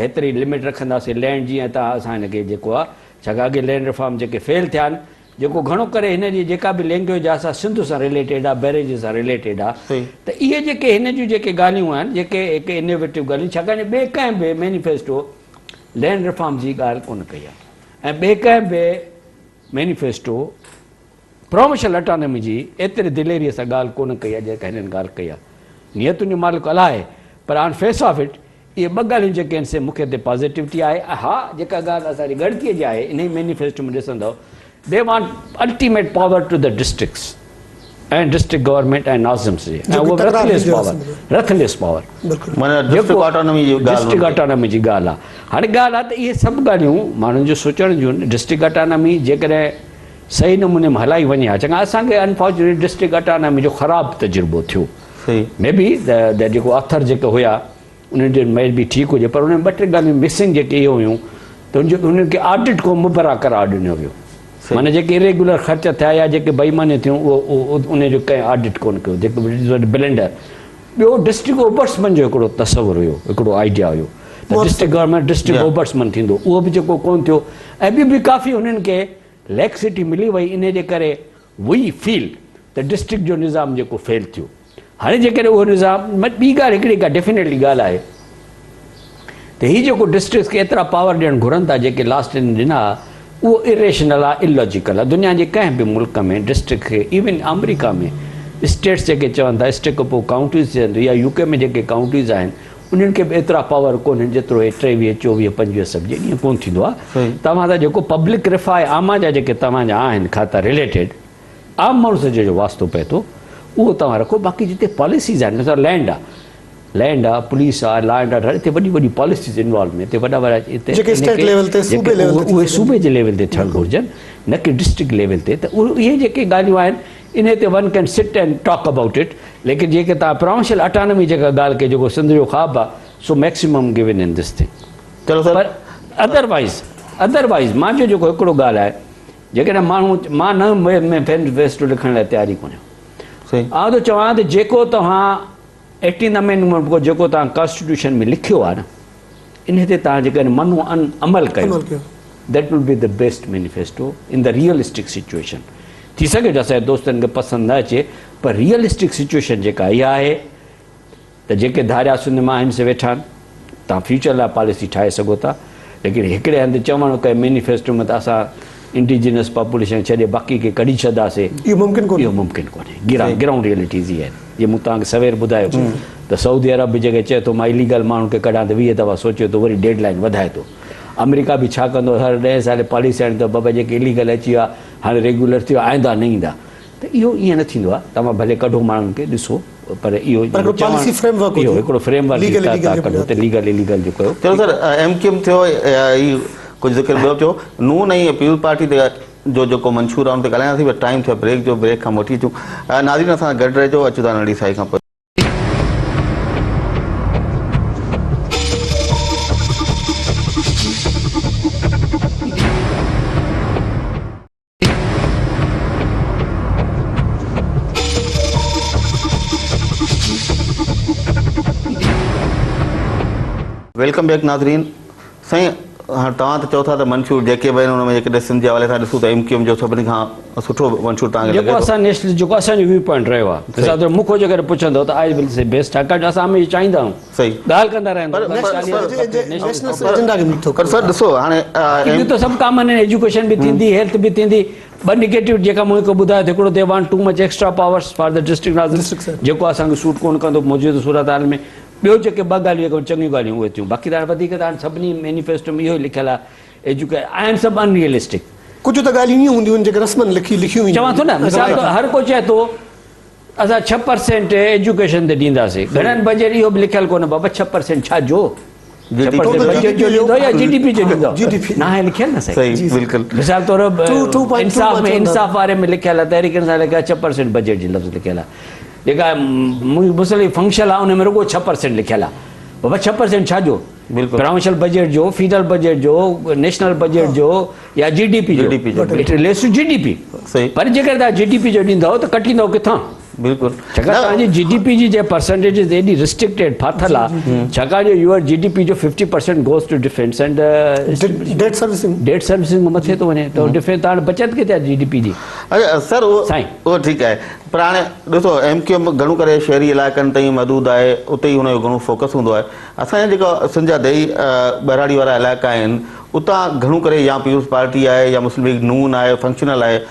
هيتري لمٽ رکنداسين لينڊ جي ۽ تان اسان هن کي جيڪو آهي ڇاڪاڻ اڳي لينڊ ريفارم جيڪي فيل ٿيا آهن جيڪو گهڻو ڪري هن جي جيڪا به لينگويج آهي سا سنڌ سان رليٽيڊ آهي بئريج سان رليٽيڊ آهي ته اهي جيڪي هن جون جيڪي ڳالهيون آهن جيڪي هڪ انوويٽو ڳالهيون ڇاڪاڻ جو ٻئي ڪنهن به مينيفيسٽو لينڊ ريفارم جي ڳالهه ڪونه ڪئي آهي ۽ ٻئي ڪنهن به مينيفيسٽو پروونشل اٽانومي جي ايتري دليريء سان ڳالهه ڪونه ڪئي آهي جيڪا هنن ڳالهه ڪئي آهي. نيتن جو مالڪ الله آهي پر آن فيس آف it اهي ٻه ڳالهيون جيڪي آهن سي مون کي تي پازيٽوٽي آهي ۽ ها جيڪا ڳالهه اسان جي ڳڻتيء جي آهي انهي مينيفيسٽو ۾ ڏسندؤ the want ultimate power to the districts ۽ district government ۽ ناظمس جي ۽ اهو رٿليس پاور رٿليس پاور معنيٰ ڊسٽرڪٽ آٽانومي جي ڳالهه ڊسٽرڪٽ آٽانومي جي ڳالهه آهي هاڻي ڳالهه آهي ته اهي سڀ ڳالهيون ماڻهن جو سوچڻ جون ڊسٽرڪٽ آٽانومي جيڪڏهن صحيح نموني ۾ هلائي وڃي ها چڱا اسان کي انفارچونيٽلي ڊسٽرڪٽ اٽانامي جو خراب تجربو ٿيو مي بي the جيڪو آٿر جيڪي هيا انهن جو مي بي ٺيڪ هجي پر انهن ٻه ٽي ڳالهيون مسنگ جيڪي اهي هيون ته ان جو انهن کي آڊٽ کان مبرا قرار ڏنو ويو معنی جيڪي اريگولر خرچ ٿيا يا جيڪي بيمانيون ٿيون اهو ان جو ڪنهن آڊٽ ڪونه ڪيو جيڪو بلنڊر ٻيو ڊسٽرڪٽ اوبرسمن جو هڪڙو تصور هيو هڪڙو آئيڊيا هيو ته ڊسٽرڪٽ گورنمينٽ ڊسٽرڪٽ اوبرسمن ٿيندو اهو به جيڪو ڪونه ٿيو ۽ ٻيون به ڪافي هنن کي ليڪسٽي ملي وئي انهي جي ڪري وي فيل ته ڊسٽرڪٽ جو نظام جيڪو فيل ٿيو هاڻي جيڪڏهن اهو نظام ٻي ڳالهه هڪڙي ڪا ڊيفينيٽلي ڳالهه آهي ته هي جيڪو ڊسٽرڪٽس کي ايترا پاور ڏيڻ گهرن ٿا جيڪي لاسٽ ڏينهن ڏنا اهو اريشنل آهي الاجيڪل آهي دنيا جي ڪنهن به ملڪ ۾ ڊسٽرڪٽ کي ايون آمريڪا ۾ اسٽيٽس جيڪي چون ٿا اسٽيٽ کان پوء ڪائونٽيز چون ٿيون يا يو ڪي ۾ جيڪي ڪائونٽيز آهن انهن کي به ايترا پاور ڪونهن جيترو هي 23 24 25 سڀ جي ائين ڪونه ٿيندو آهي توهان سان جيڪو پبلڪ رفاع عامه جا جيڪي توهان جا آهن کاتا رليٽيڊ عام ماڻهو سان جنهن جو واسطو پئي ٿو اهو توهان رکو باقي جتي پاليسيز آهن مثال لينڊ آهي لينڊ آهي پوليس آهي لا اينڊ آرڊر اتي وڏي وڏي پاليسيز انوالو ۾ اتي وڏا وڏا اتي جيڪي اسٽيٽ ليول تي صوبي ليول تي اهي صوبي جي ليول تي ٿيڻ گهرجن نه ڪي ڊسٽرڪٽ ليول تي ته اهي جيڪي ڳالهيون آهن انهي تي one can sit and talk about it ليڪن جيڪي توهان پراونشل اٽانمي جيڪا ڳالهه ڪئي جيڪو سنڌ جو خواب آ so maximum given in this thing چلو سر پر ادروائيز ادروائيز مانجو جيڪو هڪڙو ڳالهه آهي جيڪڏهن ماڻهو مان نه مينيفيسٽو لکڻ لاء تيار ئي ڪونهيان صحيح آئون ٿو چوان ته جيڪو توهان ايٽينٿ امينڊمينٽ کان جيڪو توهان ڪانسٽيٽيوشن ۾ لکيو آهي نه انهي تي توهان جيڪڏهن منو ان عمل ڪيو that will be the best manifesto in the realistic situation ٿي سگهي ٿو اسان جي دوستن کي پسند نه اچي پر ريئلسٽڪ سچويشن جيڪا اها آهي ته جيڪي ڌاريا سنڌ مان آهن سي ويٺا آهن توهان فيوچر لاء پاليسي ٺاهي سگهو ٿا ليڪن هڪڙي هنڌ چوڻ ڪنهن مينيفيسٽو ۾ ته اسان انڊيجنس پاپوليشن کي ڇڏي باقي کي ڪڍي ڇڏنداسي اهو ممڪن ڪونهي اهو ممڪن ڪونهي گرائونڊ ريئلٽيز اهي آهن جيئن مون توهان کي سوير ٻڌايو ته سعودي عرب به جيڪڏهن چئي ٿو مان اليگل ماڻهن کي ڪڍان ته 20 دفعا سوچي ٿو وري ڊيڊ لائن وڌائي ٿو آمريڪا به ڇا ڪندو هر ڏهين سالي پاليسي آڻي ٿو بابا جيڪي اليگل اچي ويا هاڻي ريگيولر ٿي ويا آئنده نه ايندا ته اهو ائين نه ٿيندو آهي توهان ڀلي ڪڍو ماڻهن کي ڏسو پر اهو پر هڪڙو پاليسي فريم ورڪ اهو هڪڙو فريم ورڪ ليگل اليگل ڪڍو ته ليگل اليگل جو ڪيو. چلو سر ايم ڪيو ايم ٿيو هي ڪجهه ذڪر ٻيو ٿيو نون ۽ پيپلز پارٽي تي جو جيڪو منشور آهي ان تي ڳالهائينداسين پر ٽائيم ٿيو بريڪ جو بريڪ کان موٽي اچون ناظرين اسان سان گڏ رهجو اچون ٿا ننڍي سائي کان پوء. Welcome back ناظرين سائين هاڻ توهان ته چئو ٿا ته منشور جيڪي به آهن ان ۾ جيڪڏهن سنڌ جي حوالي سان ڏسون ته ايم ڪيو ايم جو سڀني کان سٺو منشور توهان کي جيڪو لڳي ٿو. اسان نيشنل جيڪو اسان جو ويو پوائنٽ رهيو آهي مثال طور مون کان جيڪڏهن پڇندو ته آء ول سي بيسٽ ڇاڪاڻ جو اسان هميشه چاهيندا آهيون صحيح ڳالهه ڪندا رهندا پر نيشنل ايجنڊا کي ميٽ ٿو پر سر ڏسو هاڻي باقي ٻيون ته سڀ ڪامن آهن ايجوڪيشن به ٿيندي هيلٿ به ٿيندي ٻه نيگيٽو جيڪا مون هڪ ٻڌايو ته هڪڙو the want too much extra powers for the district ناظم جيڪو اسان کي سوٽ ڪونه ڪندو موجوده صورتحال ۾ ٻيو جيڪي ٻه ڳالهيون جيڪي چڱيون ڳالهيون اهي ٿيون باقي ته هاڻي وڌيڪ ته هاڻي سڀني مينيفيسٽو ۾ اهو ئي لکيل آهي ايجوڪي آهن سڀ ان ريئلسٽڪ. ڪجهه ته ڳالهيون ائين هونديون آهن جيڪي رسمن لکي لکيون وينديون چوان ٿو نه مثال طور هر ڪو چئي ٿو اسان 6% ايجوڪيشن تي ڏينداسين گهڻن بجيٽ اهو به لکيل ڪونهي بابا 6% ڇا جو 6% بجيٽ جو ڏيندو يا جي ڊي پي جو ڏيندو ناهي لکيل نه سائين صحيح بلڪل مثال طور انصاف ۾ انصاف واري ۾ لکيل آهي تحريڪ انصاف لکيل آهي 6% بجيٽ جي لفظ لکيل آهي جيڪا مسلم ليگ فنڪشنل آهي ان ۾ رڳو 6% لکيل آهي بابا 6% ڇا جو بلڪل پراونشل بجيٽ جو فيڊرل بجيٽ جو نيشنل بجيٽ جو يا جي ڊي پي جو it relates to G D P صحيح پر جيڪڏهن توهان جي ڊي پي جو ڏيندؤ ته ڪٽيندؤ ڪٿان بلڪل ڇاڪاڻ توهان جي جي ڊي پي جي جي پرسنٽيج از ايڏي ريسٽرڪٽيڊ ڦاٿل آهي ڇاڪاڻ جو يوئر جي ڊي پي جو 50% goes to defence and debt servicing debt servicing مٿي ٿو وڃي ته ڊفينس توهان بچت ڪٿي آهي جي ڊي پي جي اچا سر اهو سائين اهو ٺيڪ آهي پر هاڻي ڏسو ايم ڪيو ايم گهڻو ڪري شهري علائقن تائين محدود آهي اتي ئي ان جو گهڻو فوڪس هوندو آهي اسان جا جيڪا سنڌ جا ديهي ٻهراڙي وارا علائقا آهن اتان گهڻو ڪري يا پيپلز پارٽي آهي يا مسلم ليگ نون آهي فنڪشنل آهي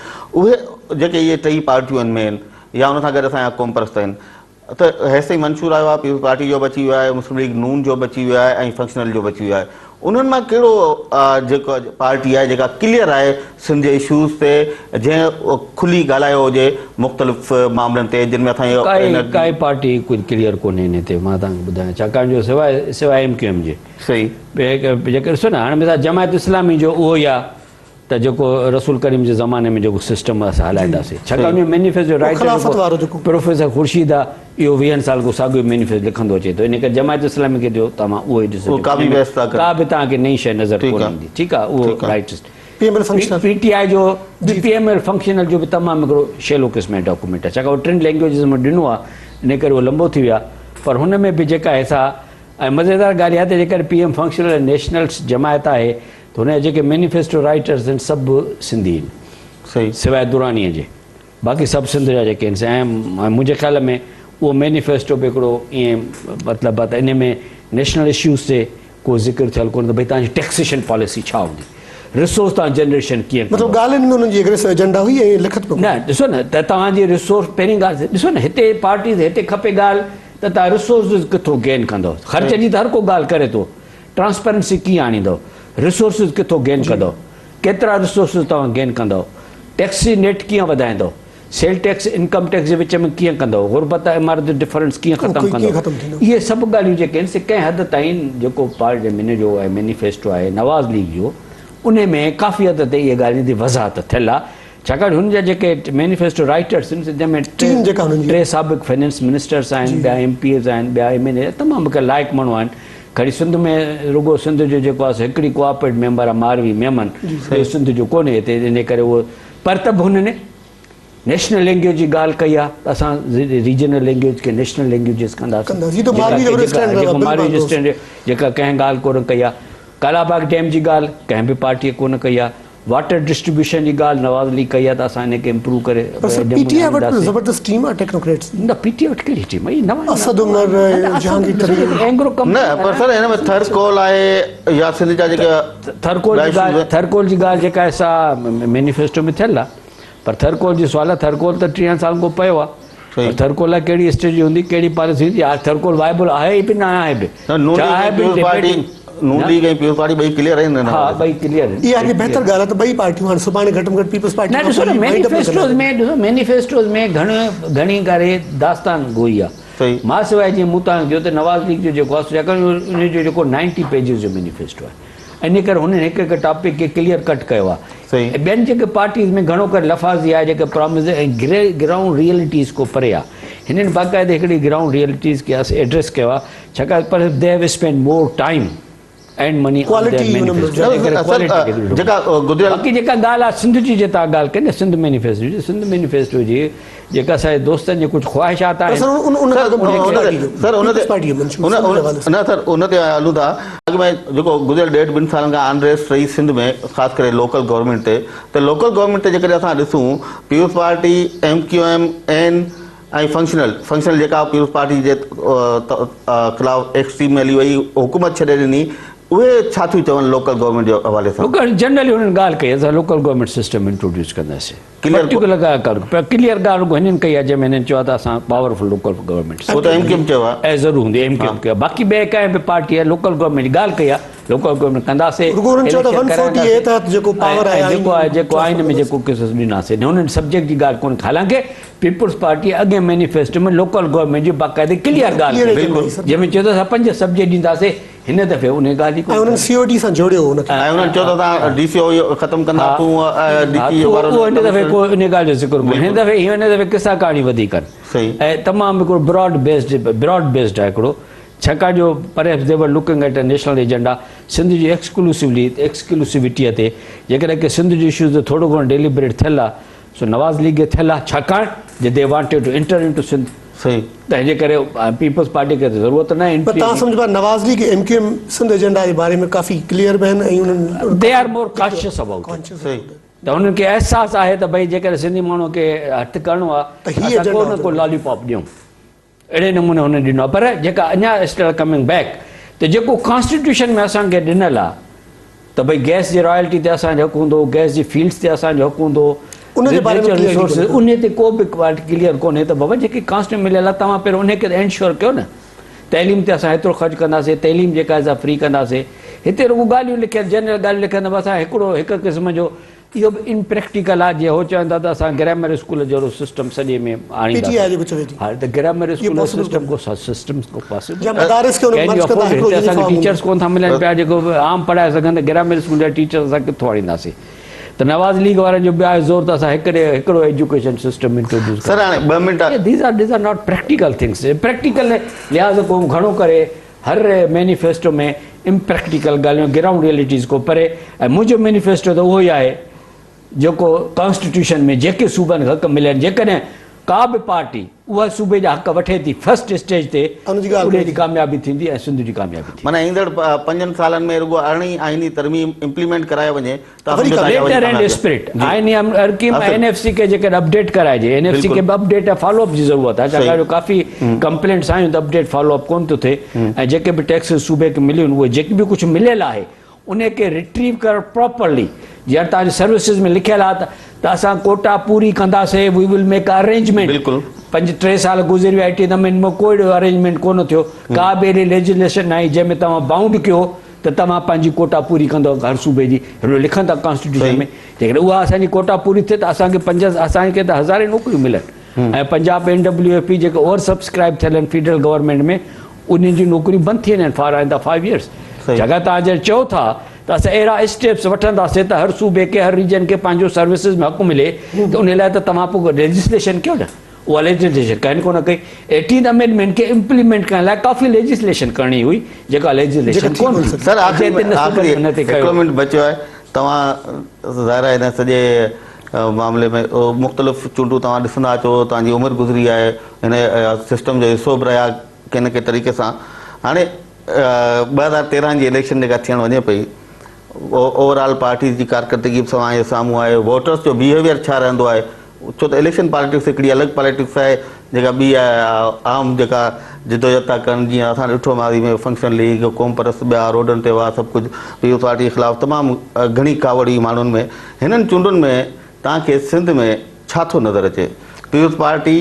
اهي جيڪي اهي ٽئي پارٽيون آهن مين يا ان سان گڏ اسان جا قومپرست آهن ته هيستائين منشور آيو آهي پيپلز پارٽي جو به اچي ويو آهي مسلم ليگ نون جو به اچي ويو آهي ۽ فنڪشنل جو به اچي ويو آهي انهن مان ڪهڙو جيڪو پارٽي آهي جيڪا ڪليئر آهي سنڌ جي اشوز تي جنهن کلي ڳالهايو هجي مختلف معاملن تي جن ۾ اسان جو ڪائي ڪائي پارٽي ڪجهه ڪليئر ڪونهي انهي تي مان توهان کي ٻڌايان ڇاڪاڻ جو سواء سواء ايم ڪيو ايم جي صحيح جيڪي ڏسو نه هاڻي مثال جماعت اسلامي جو اهو ئي آهي ته جيڪو رسول ڪريم جي زماني ۾ جيڪو سسٽم اسان هلائينداسين ڇاڪاڻ جو مينيفيسٽو رائيٽر خلافت وارو جيڪو پروفيسر خورشيد آ اهو ويهن سال کان ساڳيو مينيفيسٽو لکندو اچي ٿو ان ڪري جماعت اسلامي کي ڏيو توهان اهو ئي ڏسجو ڪا به بحث ٿا ڪن ڪا به توهان کي نئين شيء نظر ڪونه ايندي ٺيڪ آ اهو right P M L functional P T I جو به پي ايم ايل فنڪشنل جو به تمام هڪڙو شيلو قسم جو ڊاڪومينٽ آ ڇاڪاڻ اهو ٽن لينگويجز ۾ ڏنو آ ان ڪري اهو لمبو ٿي ويو آ پر هن ۾ به جيڪا آهي سا ۽ مزيدار ڳالهه اها ته جيڪڏهن پي ايم فنڪشنل ۽ نيشنلسٽ جماعت آهي ته هن جا جيڪي مينيفيسٽو رائيٽرز آهن سڀ سنڌي آهن صحيح سواء درانيء جي باقي سڀ سنڌ جا جيڪي آهن سي ۽ منهنجي خيال ۾ اهو مينيفيسٽو به هڪڙو ائين مطلب آهي ته ان ۾ نيشنل اشوز تي ڪو ذڪر ٿيل ڪونهي ته ڀئي توهان جي ٽيڪسيشن پاليسي ڇا هوندي ريسورس توهان جنريشن ڪيئن مطلب ڪندؤ. ڳالهين ۾ انهن جي اگريسو ايجنڊا هئي ۽ لکت ۾ نه ڏسو نه ته توهان جي ريسورس پهرين ڳالهه ڏسو نه هتي پارٽيز هتي کپي ڳالهه ته توهان ريسورسز ڪٿو گين ڪندؤ خرچ جي ته هر ڪو ڳالهه ڪري ٿو ٽرانسپرنسي ڪيئن آڻيندؤ ريسورسز ڪٿو گين ڪندؤ ڪيترا ريسورسز توهان گين ڪندؤ ٽيڪسي نيٽ ڪيئن وڌائيندؤ سيل ٽيڪس انڪم ٽيڪس جي وچ ۾ ڪيئن ڪندؤ غربت ۽ امارت جو ڊفرنس ڪيئن ختم ڪندؤ اهي سڀ ڳالهيون جيڪي آهن سي ڪنهن حد تائين جيڪو پارليامينٽ جو مينيفيسٽو آهي نواز ليگ جو انهي ۾ ڪافي حد تائين اهي ڳالهين جي وضاحت ٿيل آهي. ڇاڪاڻ هن جا جيڪي مينيفيسٽو رائيٽرس آهن جنهن ۾ ٽيم جيڪا هنن جي ٽي سابق فنانس منسٽرس آهن، ٻيا ايم پي ايز آهن، ٻيا ايم اين اي تمام هڪ لائق ماڻهو آهن. کڻي سنڌ ۾ رڳو سنڌ جو جيڪو آهي سو هڪڙي ڪوآپريٽ ميمبر آهي ماروي ميمن، ٻيو سنڌ جو ڪونهي هتي، ان ڪري اهو پر ته به هنن نيشنل لينگويج جي ڳالهه ڪئي آهي ته اسان ريجنل لينگويج کي نيشنل لينگويجز ڪنداسين. جيڪو ماروي جو اسٽينڊ جيڪا ڪنهن ڳالهه ڪونه ڪئي آهي. ڪالاباغ ڊيم جي ڳالهه ڪنهن به پارٽيء ڪونه ڪئي آهي. واٽر ڊسٽريبيوشن جي ڳالهه نواز ليگ ڪئي آهي ته اسان ان کي امپروو ڪري پر سر پي ٽي آء وٽ به زبردست ٽيم آهي ٽيڪنوڪريٽس جي. نه پي ٽي آء وٽ ڪهڙي ٽيم آهي نوان اسد عمر جهانگير ترين. اينگرو ڪمپني نه پر سر هن ۾ ٿر ڪول آهي يا سنڌ جا جيڪي ٿر ڪول جي ڳالهه ٿر ڪول جي ڳالهه جيڪا آهي سا مينيفيسٽو ۾ ٿيل آهي پر ٿر ڪول جو سوال آهي ٿر ڪول ته 30 سالن کان پيو آهي پر ٿر ڪول لاء ڪهڙي اسٽريٽجي هوندي ڪهڙي پاليسي هوندي آء ٿر ڪول وائبل آهي به نه آهي به ڇا آهي به ڊبيٽنگ نون ليگ ۽ پيپلز پارٽي ٻئي ڪليئر آهن ها ٻئي ڪليئر آهن. اها هڪڙي بهتر ڳالهه آهي ته ٻئي پارٽيون هاڻي سڀاڻي گهٽ ۾ گهٽ پيپلز پارٽي نه ڏسو نه مينيفيسٽوز ۾ ڏسو مينيفيسٽوز ۾ گهڻي گهڻي ڪري داستان گوئي آهي مان سواء جيئن مون تان چيو ته نواز ليگ جو جيڪو آهي ڇاڪاڻ ان جو جيڪو 90 پيجز جو مينيفيسٽو آهي ان ڪري هنن هڪ هڪ ٽاپڪ کي ڪليئر ڪٽ ڪيو آهي ۽ ٻين جيڪي پارٽيز ۾ گهڻو ڪري لفاظي آهي جيڪي پرامز ۽ گرائونڊ ريئلٽيز کو پري آهي هنن باقاعده هڪڙي گرائونڊ ريئلٽيز کي ايڊريس ڪيو آهي ڇاڪاڻ پر they have spend more time and money on their manifesto باقي جيڪا ڳالهه آهي سنڌ جي جي تان ڳالهه ڪئي نه سنڌ مينيفيسٽو جي سنڌ مينيفيسٽو جي جيڪا اسان جي دوستن جي ڪجهه خواهشات آهن سر ان تي نه سر ان تي هلون ٿا اڳ ۾ جيڪو گذريل ڏيڍ ٻن سالن کان انريسٽ رهي سنڌ ۾ خاص ڪري لوڪل گورنمينٽ تي ته لوڪل گورنمينٽ تي جيڪڏهن اسان ڏسون Peoples Party M Q M N ۽ functional functional جيڪا پيپلز پارٽي جي خلاف ايڪسٽريم ۾ هلي وئي حڪومت ڇڏي ڏني اهي ڇا ٿيون چون لوڪل گورنمينٽ جي حوالي سان؟ جنرلي انهن ڳالهه ڪئي اسان لوڪل گورنمينٽ سسٽم انٽروڊيوس ڪنداسين پرٽيڪولر ڳالهه ڪانه پر ڪليئر ڳالهه رڳو هنن ڪئي آهي جنهن ۾ هنن چيو آهي ته اسان پاورفل لوڪل گورنمينٽ اهو ته ايم ڪيو ايم چيو آهي. ۽ ضرور هوندي ايم ڪيو ايم ڪيو آهي باقي ٻئي ڪنهن به پارٽي لوڪل گورنمينٽ جي ڳالهه ڪئي آهي لوڪل گورنمينٽ ڪنداسين رڳو هنن چيو ته ون فورٽي اي تحت جيڪو پاور آهي جيڪو آهي جيڪو آئين ۾ جيڪو قصص ڏناسين هنن سبجيڪٽ جي ڳالهه ڪونه ڪئي حالانڪه پيپلز پارٽي اڳئين مينيفيسٽو ۾ لوڪل گورنمينٽ جي باقاعدي ڪليئر ڳالهه ڪئي جنهن ۾ چيو ته اسان پنج سبجيڪٽ ڏينداسين هن دفعي انهي ڳالهه جي ۽ انهن سي او ڊي سان جوڙيو هو ان کي. ۽ انهن چيو ته اسان ڊي سي او ختم ڪنداسون ڊي سي وارو اهو هن دفعي ڪو انهي ڳالهه جو ذڪر ڪونهي هن دفعي هن دفعي قصا ڪهاڻي وڌيڪ آهن ۽ تمام هڪڙو براڊ بيسڊ براڊ بيسڊ آهي هڪڙو ڇاڪاڻ جو perhaps they were looking at a national agenda Sindh جي ايڪسڪلوسولي ايڪسڪلوسوٽيء تي جيڪڏهن ڪي سنڌ جي اشوز تي ٿورو گهڻو ڊيليبريٽ ٿيل آهي سو نواز ليگ کي ٿيل آهي ڇاڪاڻ جو they wanted to enter into Sindh صحيح. تنهن جي ڪري پيپلز پارٽي کي ته ضرورت ناهي پر انٽري توهان جي. سمجهو پيا Nawaz league ۽ M Q M Sindh agenda جي باري ۾ ڪافي ڪليئر به آهن ۽ انهن they are more cautious about it. صحيح. ته انهن کي احساس آهي ته ڀئي جيڪڏهن سنڌي ماڻهو کي هٿ ڪرڻو آهي ته هي اسان ڪو ايجنڊا نه ڪو لالي پاپ ڏيون. اهڙي نموني هن ڏنو آهي پر جيڪا اڃا اسٽل ڪمنگ بيڪ ته جيڪو ڪانسٽيٽيوشن ۾ اسان کي ڏنل آهي ته ڀئي گئس جي رائلٽي تي اسان جو حق هوندو گئس جي فيلڊس تي اسان جو حق هوندو ان جي باري ۾ ريسورسز ان تي ڪو به ڪليئر ڪونهي ته بابا جيڪي ڪانسٽيٽيوشن مليل آهي توهان پهريون ان کي انشور ڪيو نه تعليم تي اسان هيترو خرچ ڪنداسين تعليم جيڪا آهي سا فري ڪنداسين هتي رڳو ڳالهيون لکيل جنرل ڳالهيون لکيل ته اسان هڪڙو هڪ قسم جو اهو به امپريڪٽيڪل آهي جي هو چون ٿا ته اسان گرامر اسڪول جهڙو سسٽم سڄي ۾ پي ٽي آء جيڪو چوي ٿي ها ته گرامر اسڪول جو سسٽم ڪو سسٽم ڪو پاسيبل يا مدارس کي ان مرج ڪندا هڪڙو اسان کي ٽيچرز ڪون ٿا ملن پيا جيڪو عام پڙهائي سگهن ته گرامر اسڪول جا ٽيچرز اسان ڪٿو آڻينداسين ته نواز ليگ وارن جو به آهي زور ته اسان هڪ هڪڙو ايجوڪيشن سسٽم انٽروڊيوس سر هاڻي ٻه minute these are these are not practical things practical لحاظ کان گهڻو ڪري هر مينيفيسٽو ۾ امپريڪٽيڪل ڳالهيون گرائونڊ ريئلٽيز کان پري ۽ منهنجو مينيفيسٽو ته اهو ئي آهي جيڪو ڪانسٽيٽيوشن ۾ جيڪي صوبن کي حق مليا آهن جيڪڏهن ڪا به پارٽي اها صوبي جا حق وٺي ٿي فرسٽ اسٽيج تي ان جي ڳالهه انهي جي ڪاميابي ٿيندي ۽ سنڌ جي ڪاميابي ٿيندي. معنيٰ ايندڙ پنجن سالن ۾ رڳو ارڙهين آئيني ترميم امپليمينٽ ڪرائي وڃي ليٽر اينڊ اسپرٽ آئيني ارڪيم اين ايف سي کي جيڪڏهن اپڊيٽ ڪرائجي اين ايف سي کي به اپڊيٽ ۽ فالو اپ جي ضرورت آهي ڇاڪاڻ جو ڪافي ڪمپلينٽس آيون ته اپڊيٽ فالو اپ ڪونه ٿو ٿئي ۽ جيڪي به ٽيڪسز صوبي کي مليون اهي جيڪي به ڪجهه مليل آهي ان کي ريٽريو ڪرڻ پراپرلي جيئن توهان جي سروسز ۾ لکيل آهي ته اسان ڪوٽا پوري ڪنداسين وي will make arrangement بلڪل پنج ٽي سال گذري ويا ايٽين امينڊمينٽ ۾ ڪو اهڙو ارينجمينٽ ڪونه ٿيو ڪا به اهڙي ليجسليشن نه آئي جنهن ۾ توهان بائونڊ ڪيو ته توهان پنهنجي ڪوٽا پوري ڪندؤ هر صوبي جي هن لکن ٿا ڪانسٽيٽيوشن ۾ جيڪڏهن اها اسان جي ڪوٽا پوري ٿئي ته اسان کي پنج اسان کي ته هزارين نوڪريون ملن ۽ Punjab N W F P جيڪي اوور سبسڪرائب ٿيل آهن فيڊرل گورنمينٽ ۾ انهن جون نوڪريون بند ٿي وڃن فار آئنده فائيو ايئرس جڳهه توهان جڏهن چئو ٿا ته اسان اهڙا اسٽيپس وٺنداسين ته هر صوبي کي هر ريجن کي پنهنجو سروسز ۾ حق ملي ته ان لاء ته توهان پوء ليجسليشن ڪيو نه اها ليجسليشن ڪنهن ڪونه ڪئي ايٽينٿ امينڊمينٽ کي امپليمينٽ ڪرڻ لاء ڪافي ليجسليشن ڪرڻي هئي جيڪا ليجسليشن ڪونه ٿي سر آخري آخري هڪڙو منٽ بچيو آهي توهان ظاهر آهي هن سڄي معاملي ۾ مختلف چونڊون توهان ڏسندا اچو توهان جي عمر گذري آهي هن سسٽم جو حصو به رهيا ڪنهن نه ڪنهن طريقي سان هاڻي 2013 جي اليڪشن جيڪا ٿيڻ وڃي پئي اوور آل پارٽيز جي ڪارڪردگي به توهان جي سامهون آهي ووٽرس جو بيهيويئر ڇا رهندو آهي ڇو ته اليڪشن پاليٽڪس هڪڙي الڳ پاليٽڪس آهي جيڪا ٻي آهي عام جيڪا جدوجهد ٿا ڪن جيئن اسان ڏٺو ماضي ۾ فنڪشنل ليگ قوم پرست ٻيا روڊن تي هئا سڀ ڪجهه پيپلز پارٽي جي خلاف تمام گهڻي ڪاوڙ هئي ماڻهن ۾ هنن چونڊن ۾ توهان کي سنڌ ۾ ڇا ٿو نظر اچي پيپلز پارٽي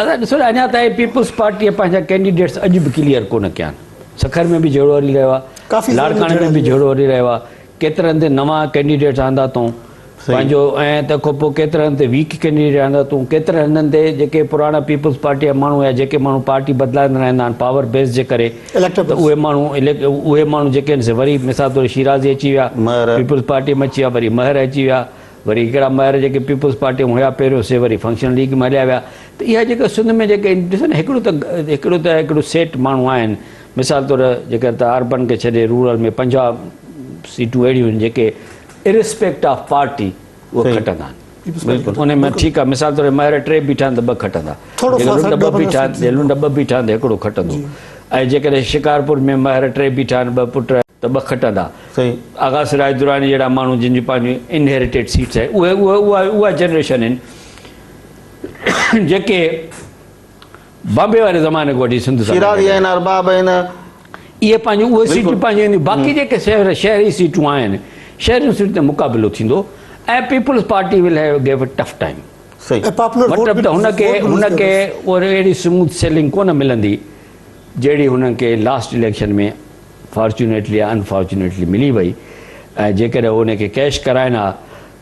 ادا ڏسو نه اڃا تائين پيپلز پارٽيء پنهنجا ڪينڊيڊيٽس اڄ به ڪليئر ڪونه ڪيا آهن. سکر ۾ به جهيڙو هلي رهيو آهي، لاڙڪاڻي ۾ به جهيڙو هلي رهيو آهي، ڪيترن هنڌ نوان ڪينڊيڊيٽس آندا اٿئون پنهنجو ۽ تنهن کان پوء ڪيترن هنڌ تي ويڪ ڪينڊيڊيٽ آندا اٿئون، ڪيترن هنڌن تي جيڪي پراڻا پيپلز پارٽيء جا ماڻهو يا جيڪي ماڻهو پارٽي بدلائيندا رهندا آهن پاور بيس جي ڪري ته اهي ماڻهو اهي ماڻهو جيڪي آهن سي وري مثال طور شيرازي اچي ويا پيپلز پارٽيء ۾ اچي ويا وري مهر اچي ويا وري هڪڙا ماهر جيڪي پيپلز پارٽي ۾ هيا پهريون سي وري فنڪشنل ليگ ۾ هليا ويا ته اها جيڪا سنڌ ۾ جيڪي ڏسو نه هڪڙو ته هڪڙو ته هڪڙو سيٽ ماڻهو آهن مثال طور جيڪر ته اربن کي ڇڏي رورل ۾ 50 سيٽون اهڙيون آهن جيڪي ارسپيڪٽ آف پارٽي اهي کٽندا آهن ان ۾ ٺيڪ آهي مثال طور ماهر ٽي بيٺا آهن ته ٻه کٽندا جيڪڏهن لنڊ ٻه بيٺا آهن لنڊ ٻه بيٺا آهن ته هڪڙو کٽندو ۽ جيڪڏهن شڪارپور ۾ ماهر ٽي بيٺا آهن ٻه پٽ ته ٻه کٽندا. آغا سراج دراني جهڙا ماڻهو جن جون پنهنجون انهيريٽيڊ سيٽس آهن اهي اهي اها جنريشن آهن جيڪي بامبي واري زماني کان وٺي سنڌ سان شيرازي آهن ارباب آهن اهي پنهنجون اهي سيٽون پنهنجون اينديون باقي جيڪي شهر شهري سيٽون آهن شهري سيٽن تي مقابلو ٿيندو ۽ peoples party will have give tough time مطلب ته هن کي هن کي اهڙي سموٿ سيلنگ ڪونه ملندي جهڙي هنن کي لاسٽ اليڪشن ۾ فارچونيٽلي يا انفارچونيٽلي ملي وئي ۽ جيڪڏهن هو ان کي ڪيش ڪرائن ها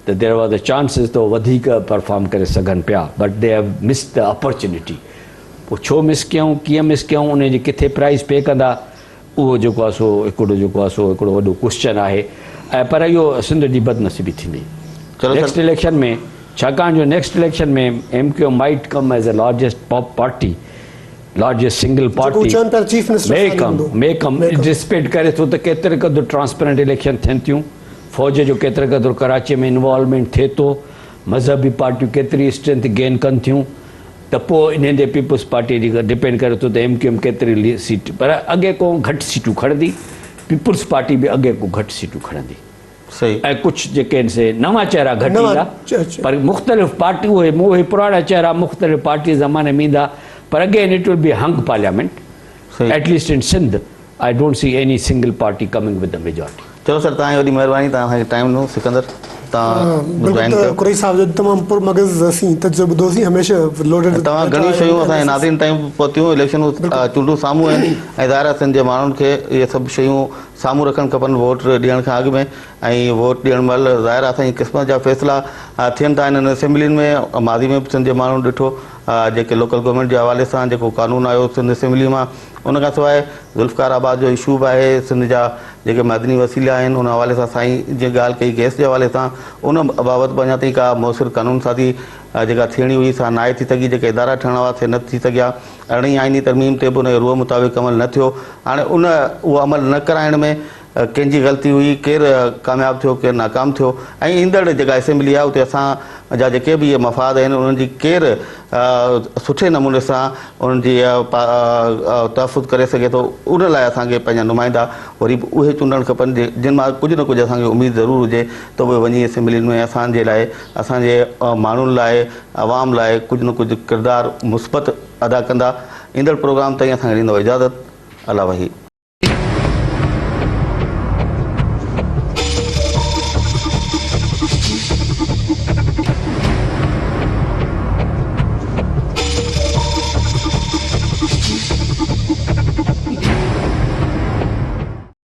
ته دير واز ا چانسز ته هو وڌيڪ پرفارم ڪري سگهن پيا but they have missed the opportunity پوء ڇو مس ڪيائون ڪيئن مس ڪيائون ان جي ڪٿي پرائز پي ڪندا اهو جيڪو آهي سو هڪڙو جيڪو آهي سو هڪڙو وڏو ڪوسچن آهي ۽ پر اهو سنڌ جي بدنصيبي ٿيندي نيڪسٽ اليڪشن ۾ ڇاڪاڻ جو next election ۾ M Q M might come as a largest pop party largest single party may come may come despite ڪري ٿو ته ڪيتري قدر ٽرانسپيرنٽ اليڪشن ٿين ٿيون فوج جو ڪيتري قدر ڪراچي ۾ انوالومينٽ ٿئي ٿو مذهبي پارٽيون ڪيتري اسٽرينٿ گين ڪن ٿيون ته پوء انهن تي پيپلز پارٽي جي ڊپينڊ ڪري ٿو ته ايم ڪيو ايم ڪيتري سيٽ پر اڳي کان گهٽ سيٽون کڻندي پيپلز پارٽي به اڳي کان گهٽ سيٽون کڻندي ۽ ڪجهه جيڪي آهن سي نوان چهرا گهٽ ايندا پر مختلف پارٽيون اهي اهي پراڻا چهرا مختلف پارٽي زماني ۾ ايندا پر again it will be hung parliament at least in Sindh I don't see any single party coming with the majority. چلو سر توهان جي وڏي مهرباني توهان اسان کي ٽائيم ڏنو سڪندر توهان بلڪل جوائن ته ڪيو. قريشي صاحب جو تمام پر مغز اسين تجزيو ٻڌوسين هميشه لوڊيڊ ۽ تمام گهڻيون شيون اسان جي ناظرين تائين به پهتيون اليڪشنون چونڊون سامهون آهن ۽ ظاهر آهي سنڌ جي ماڻهن کي اهي سڀ شيون سامهون رکڻ کپن ووٽ ڏيڻ کان اڳ ۾ ۽ ووٽ ڏيڻ مهل ظاهر آهي اسان جي قسمت جا فيصلا ٿين ٿا انهن اسيمبلين ۾ ماضي ۾ به سنڌ جي ماڻهن ڏٺو جيڪي لوڪل گورنمينٽ جي حوالي سان جيڪو قانون آيو سنڌ اسيمبلي مان ان کان سواء ذوالفقار آباد جو اشو به آهي سنڌ جا جيڪي معدني وسيلا آهن ان حوالي سان سائين جنهن ڳالهه ڪئي گئس جي حوالي سان ان بابت به اڃا تائين ڪا موثر قانون سازي جيڪا ٿيڻي هئي سا ناهي ٿي سگهي جيڪي ادارا ٺهڻا هئا سي نه ٿي سگهيا ارڙهين آئيني ترميم تي به ان جي روح مطابق عمل نه ٿيو. هاڻي ان اهو عمل نه ڪرائڻ ۾ ڪنهن جي غلطي هئي، ڪير ڪامياب ٿيو، ڪير ناڪام ٿيو ۽ ايندڙ جيڪا اسيمبلي آهي اتي اسان جا جيڪي به اهي مفاد آهن انهن جي ڪير سٺي نموني سان انهن جي تحفظ ڪري سگهي ٿو ان لاء اسان کي پنهنجا نمائندا وري به اهي چونڊڻ کپن جن مان ڪجهه نه ڪجهه اسان کي اميد ضرور هجي ته اهي وڃي اسيمبلين ۾ اسان جي لاء اسان جي ماڻهن لاء عوام لاء ڪجهه نه ڪجهه ڪردار مثبت ادا ڪندا. ايندڙ پروگرام تائين اسان کي ڏيندو اجازت. الله وحيد.